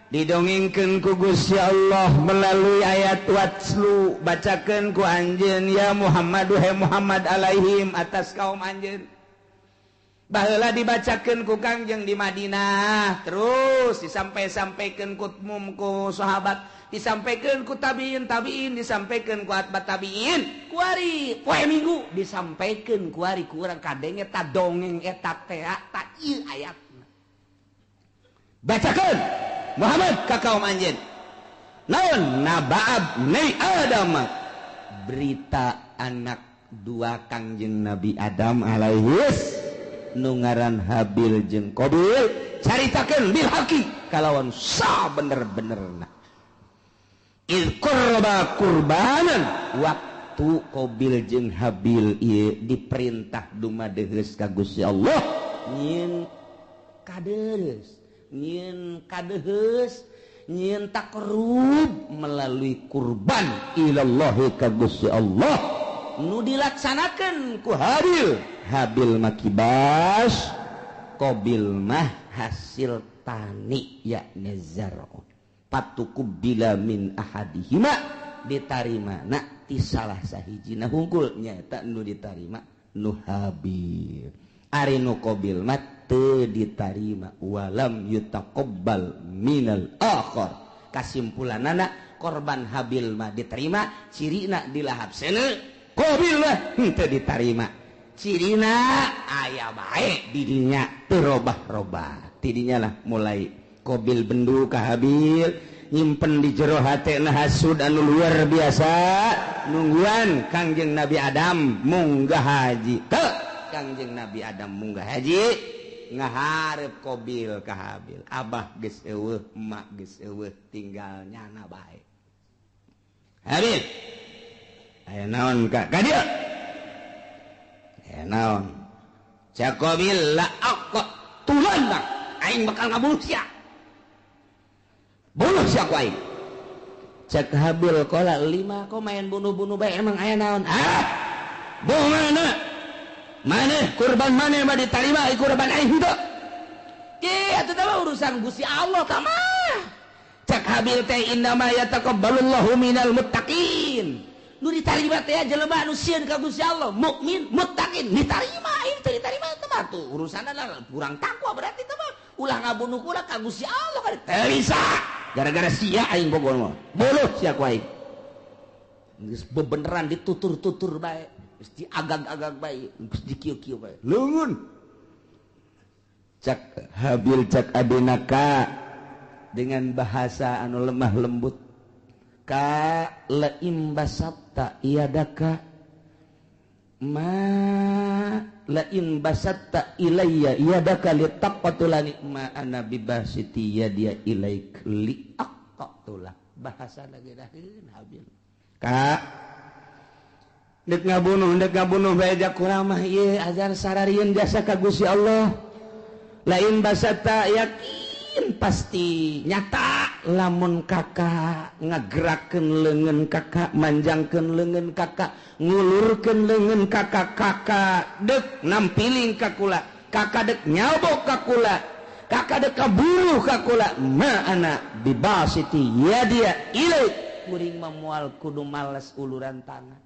S1: didongengkeun ku Gusti Allah melalui ayat watslu, bacakeun ku anjeun ya Muhammad he Muhammad alaihim atas kaum anjeun. Baheula dibacakeun ku Kangjeng di Madinah, terus disampai-sampaikeun ku mum ku sahabat, disampaikeun ku tabiin tabiin, disampaikeun ku atba tabiin, kuari poe Minggu disampaikeun kuari ku urang kadenge ta dongeng eta teh ta ieu ayatna. Bacakeun Muhammad ka kaum anjeun. Naon nabaab ni Adam, berita anak dua Kangjeng Nabi Adam alaihis. nu ngaran Habil jeung Qabil caritakeun bil haqi kalawan sabener-benerna. Iz qurba qurbanan waktu Qabil jeung Habil ieu diperintah dumadeheus ka Gusti Allah nyieun kadeus nyieun kadeheus nyieun takrub melalui kurban ilallahi ka Gusti Allah nu dilaksanakeun ku Habil. Habil mah kibas, Qabil mah hasil tani yakni zar'un. Patuqubila min ahadihima ditarima na ti salah sahijina hungkul nyaeta nu ditarima nu Habil. Ari nu Qabil mah teu ditarima walam yutaqabbal minal akhar. Kasimpulanana korban Habil mah diterima cirina dilahap seuneu, Qabil mah henteu ditarima cirina aya bae di dinya teu robah-robah. Tidinya lah mulai Qabil bendu ka Habil nyimpen di jero hatena hasud anu luar biasa nungguan Kangjeng Nabi Adam munggah haji. Teu Kangjeng Nabi Adam munggah haji ngaharep Qabil ka Habil. Abah geus eueuh, emak geus eueuh, tinggal nyana bae. Habil aya naon ka ka dieu? Aya naon? Cak Qabil la aqtulanna aing bakal ngabunuh sia. Bunuh sia ku aing. Cak Habil qala lima kok main bunuh-bunuh bae emang aya naon? Ah! Bunuh mana? Maneh kurban maneh mah ditarima kurban aing henteu. Ki atuh teh urusan Gusti Allah tah mah. Cak Habil teh innama yataqabbalullahu minal muttaqin. Nu ditarima teh jelema anu sieun ka Gusti Allah, mukmin, muttaqin, ditarima aing teh ditarima teh mah tuh urusanna kurang takwa berarti teh mah. Ulah ngabunuh kula ka Gusti Allah kan teu bisa. Gara-gara sia aing bogoh mah. Buluh sia ku aing. Geus bebeneran ditutur-tutur bae, geus diagag-agag bae, geus dikieu-kieu bae. Leungeun. Cak Habil cak adina ka dengan bahasa anu lemah lembut. Ka laim basatta iadaka ma lain basatta ilayya iadaka litaqtulani ma ana bibasiti yadia ilaik liaqtula. Bahasa lagi daheun Habil. Ka dek ngabunuh bae jak kurang mah ieu ajar sararieun jasa ka Gusti Allah. Lain basatta yakin pasti nyata lamun kakak ngagerakeun leungeun kakak, manjangkeun leungeun kakak, ngulurkeun leungeun kakak, kakak dek nampiling ka kula, kakak dek nyabok ka kula, kakak dek kaburuh ka kula, ma ana bibasiti yadia ilaik. Kuring mah moal kudu males uluran tangan,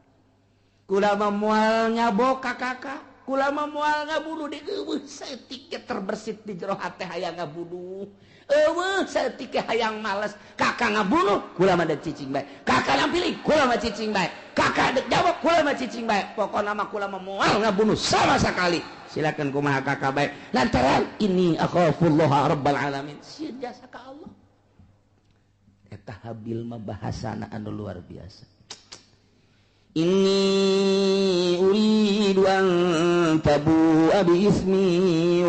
S1: kula mah moal nyabok ka kakak, kula mah moal ngabunuh di eueuh saeutik terbersit di jero hate hayang ngabunuh. Eueuh saeutik hayang males kakak ngabunuh kula mah dek cicing bae, kakak nampiling kula mah cicing bae, kakak dek jawab kula mah cicing bae, pokona mah kula mah moal ngabunuh sama sekali. Silakan kumaha kakak bae lantaran ini akhafullah rabbal alamin, sieun jasa ka Allah. Eta Habil mah bahasana anu luar biasa. Inni uridu an tabu'a bi ismi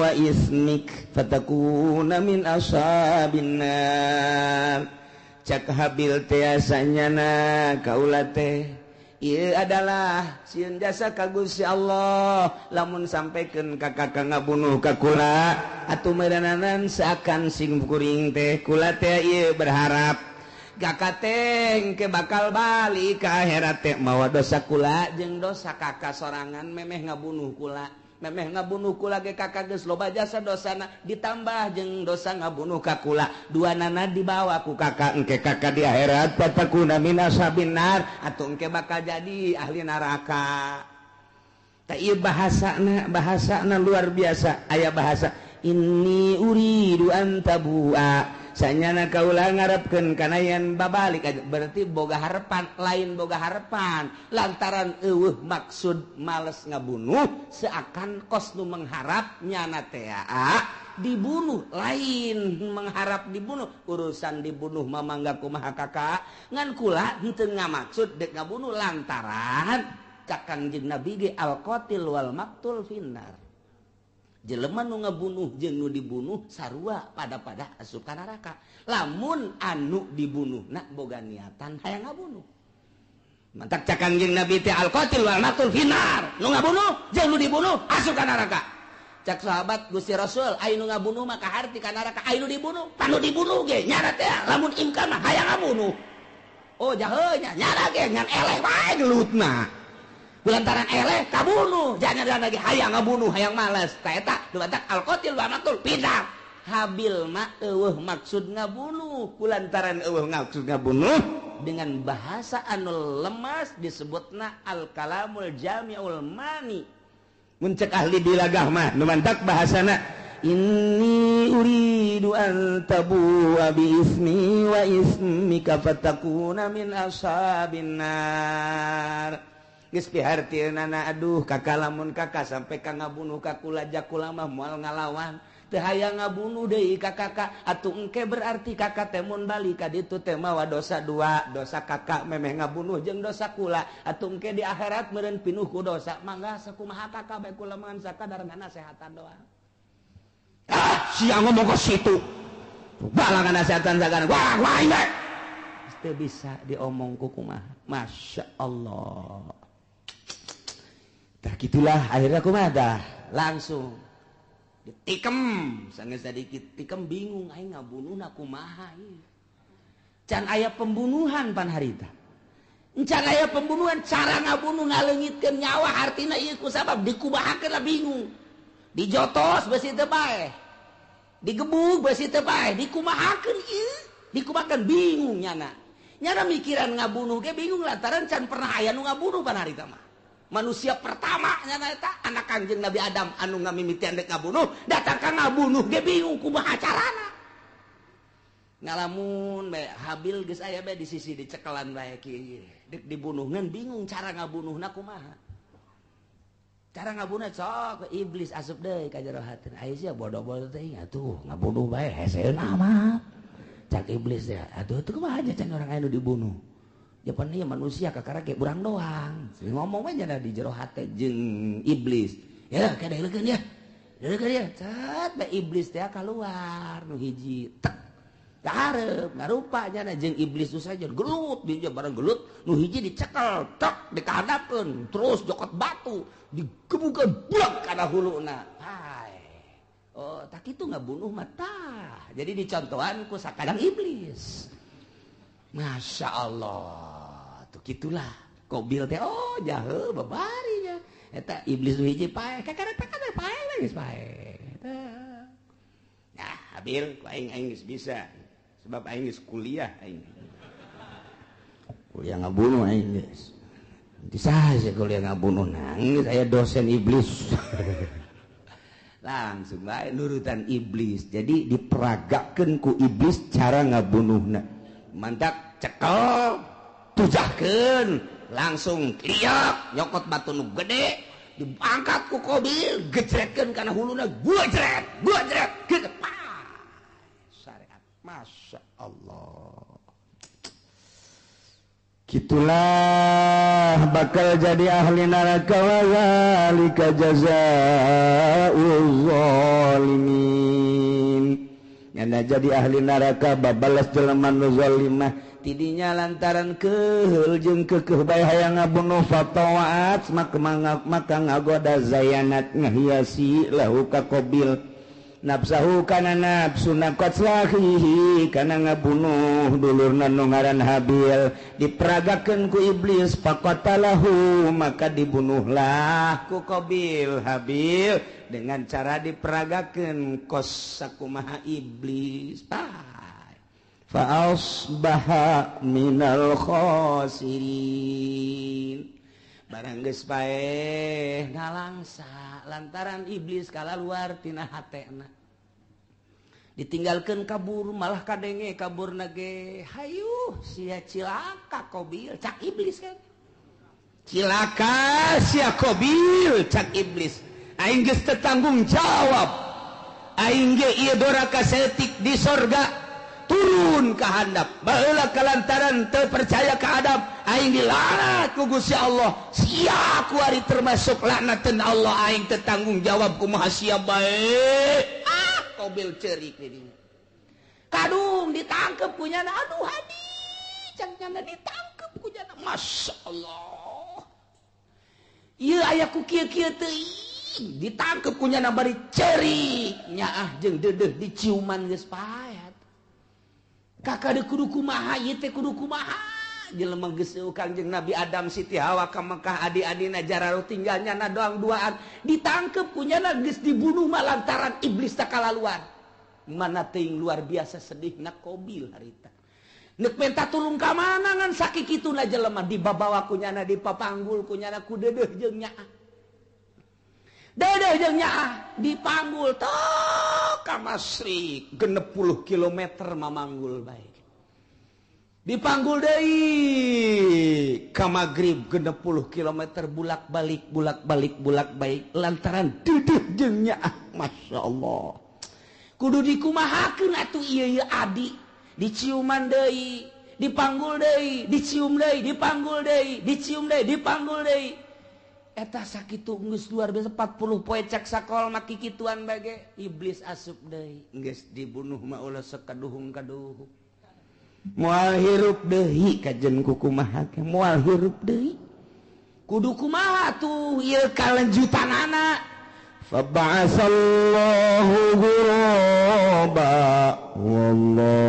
S1: wa ismik fatakuna min ashabin nar. Cak Habil teh sanyana kaula teh ieu adalah sieun jasa ka Gusti Allah lamun sampaikan ka kakak ngabunuh ka kula atuh meureunanan seakan sing kuring teh kula teh ieu berharap kakak teh ke bakal balik ke akhirat teh mawa dosa kula jeung dosa kakak sorangan memeh ngabunuh kula, memeh ngabunuh kula ge kakak geus loba jasa dosana ditambah jeung dosa ngabunuh ka kula, dua nana dibawa ku kakak engke kakak di akhirat fatakuna min ashabin nar atuh engke bakal jadi ahli neraka. Tah ieu bahasana, bahasana luar biasa. Aya bahasa inni uridu an tabu'a sanyana kaula ngarepkeun kana yen babalik aja, berarti boga harapan, lain boga harapan lantaran eueuh maksud males ngabunuh seakan kos nu mengharap nyana teh dibunuh, lain mengharap dibunuh, urusan dibunuh mah mangga kumaha kakak ngan kula henteu ngamaksud dek ngabunuh lantaran cak Kangjeng Nabi ge al qatil wal maqtul finnar. Jelema nu ngabunuh jeung nu dibunuh sarua pada-pada asup ka neraka. Lamun anu dibunuhna boga niatan hayang ngabunuh. Mantak cak Kangjeng Nabi teh al-qatil wal maqtul finnar. Nu ngabunuh jeung nu dibunuh asup ka neraka. Cak sahabat Gusti Rasul, aya nu ngabunuh mah kaharti ka neraka, aya nu dibunuh, panu dibunuh ge nyara teh lamun imkan mah hayang ngabunuh. Oh jahe nya nyara ge ngan eleh wae gelutna. Lantaran eleh kabunuh, jangan lagi hayang ngabunuh, hayang males. Ta eta dumatak al-qatil wa maqtul finnar. Habil mah eueuh maksud ngabunuh, kulantaran eueuh maksud ngabunuh dengan bahasa anu lemas disebutna al-kalamul jami'ul mani. Mun cek ahli bilagah mah nu mantak bahasana inni uridu an tabu'a bi ismi wa ismika fatakuna min ashabin nar. Geus pihartieunana aduh kakak lamun kakak sampai ka ngabunuh ka kula jakula mah moal ngalawan. Teu hayang ngabunuh deui ka kakak atuh engke berarti kakak teh mun balik ka ditu teh mawa dosa dua, dosa kakak memeh ngabunuh jeung dosa kula atuh engke di akhirat meureun pinuh ku dosa. Mangga sakumaha kakak bae kula mah sakadar ngasehatan doang. Ah sia ngomong ka situ. Balangan nasehatan sagana. Wah wah bae. Teu bisa diomong ku kumaha. Masya Allah. Tah gitulah akhirnya kumaha dah langsung ditikem sanggeus sadikit tikem bingung aing ngabunuhna kumaha ieu. Can aya pembunuhan pan harita. Can aya pembunuhan cara ngabunuh ngaleungitkeun nyawa hartina ieu ku sabab dikumahakeun lah bingung. Dijotos beusi teu paeh. Digebug beusi teu paeh, dikumahakeun ieu, dikumahakeun bingung nyana. Nyana mikiran ngabunuh ge bingung lantaran can pernah aya nu ngabunuh pan harita mah. Manusia pertama nyana eta anak Kangjeng Nabi Adam anu ngamimitian dek ngabunuh, datang ka ngabunuh ge bingung kumaha carana. Ngalamun bae Habil geus aya bae di sisi dicekelan bae kieu. Dek dibunuh ngan bingung cara ngabunuhna kumaha. Cara ngabunuh sok iblis asup deui ka jero hatina. Aya sia bodoh-bodoh teh atuh ngabunuh bae heseun amat. Cak iblis teh atuh teu kumaha aja can orang aya nu dibunuh. Japan ieu manusia kakara ge urang doang. Ngomong we nya di jero hate jeung iblis. Ya kadeulekeun ya. Deulekeun ya. Cat bae iblis teh kaluar nu hiji tek. Kahareup ngarupa nya jeung iblis nu saja gelut dia bareng gelut nu hiji dicekel tek dikahadapkeun terus jokot batu digebukeun buak kana huluna. Hai. Oh, tak kitu ngabunuh mah tah. Jadi dicontohan ku sakadang iblis. Masya Allah, tuh gitulah. Kobil teh, oh jahe babarinya. Eta iblis nu hiji paeh, kakara paeh paeh geus paeh. Nah, Habil, aing aing geus bisa. Sebab aing geus kuliah aing. Kuliah ngabunuh aing geus. Bisa sih kuliah ngabunuh nangis aya dosen iblis. Langsung bae nurutan iblis. Jadi diperagakeun ku iblis cara ngabunuhna. Mantak cekel tujahkeun langsung liak nyokot batu nu gede diangkat ku Kobil gejretkeun kana huluna gua jret gitu syariat. Masya Allah,
S2: gitulah bakal jadi ahli neraka wa zalika jazaa'uz zalimin. Nyana jadi ahli neraka babalas jelema nu zalimah tidinya lantaran keheul jeung keukeuh bae hayang ngabunuh fatawaat maka ngagoda zayanat ngahiasi lahu ka Qabil nafsahu kana nafsuna qatlahihi kana ngabunuh dulurna nu ngaran Habil diperagakeun ku iblis faqatalahu maka dibunuhlah ku Qabil Habil dengan cara diperagakeun kos sakumaha iblis. Fa asbaha minal khasirin. Barang geus paeh ngalangsa lantaran iblis kalaluar tina hatena ditinggalkeun kabur malah kadenge kaburna ge hayuh sia cilaka Qabil cak iblis kan
S1: cilaka sia Qabil cak iblis aing geus teu tanggung jawab aing ge ieu doraka saeutik di sorga Turun ka handap. Baheula kalantaran teu percaya ka Adam, aing dilaknat ku Gusti Allah. Sia kuari termasuk laknateun Allah, aing teu tanggung jawab kumaha sia bae. Ah, Kobil ceurik di dinya. Kadung ditangkep ku nyana, aduh hadi, cang nyana ditangkep ku nyana. Masya Allah. Ieu aya ku kieu-kieu teuing, ditangkep ku nyana bari ceurik, nyaah jeung deudeuh diciuman geus paet. Kakak de kudu kumaha ieu teh kudu kumaha. Jelema geus eueuh Kangjeng Nabi Adam Siti Hawa ka Mekah adi-adina jararo tinggal nyana doang duaan, ditangkep ku nyana geus dibunuh mah lantaran iblis takalaluan. Mana teuing luar biasa sedihna Kobil harita. Nek minta tulung ka mana ngan sakikituna jelema dibabawa ku nyana dipapanggul ku nyana ku deudeuh jeung nyaah. Deudeuh jeung nyaah dipanggul tok ka Masrik 60 kilometer mamanggul bae. Dipanggul deui ka Magrib 60 kilometer bulak-balik bulak-balik bulak-balik lantaran deudeuh jeung nyaah. Masya Allah. Kudu dikumahakeun atuh ieu ieu adi diciuman deui, dipanggul deui, dicium deui, dipanggul deui, dicium deui, dipanggul deui. Eta sakitu geus luar biasa 40 poe cek sakol mah kikituan bage iblis asup deui. Geus dibunuh mah ulah sekaduhung-kaduhung. Moal hirup deui kajen ku kumaha ge moal hirup deui. Kudu kumaha tuh ieu kalanjutanana.
S2: Fab'asallahu ghuraba wallahu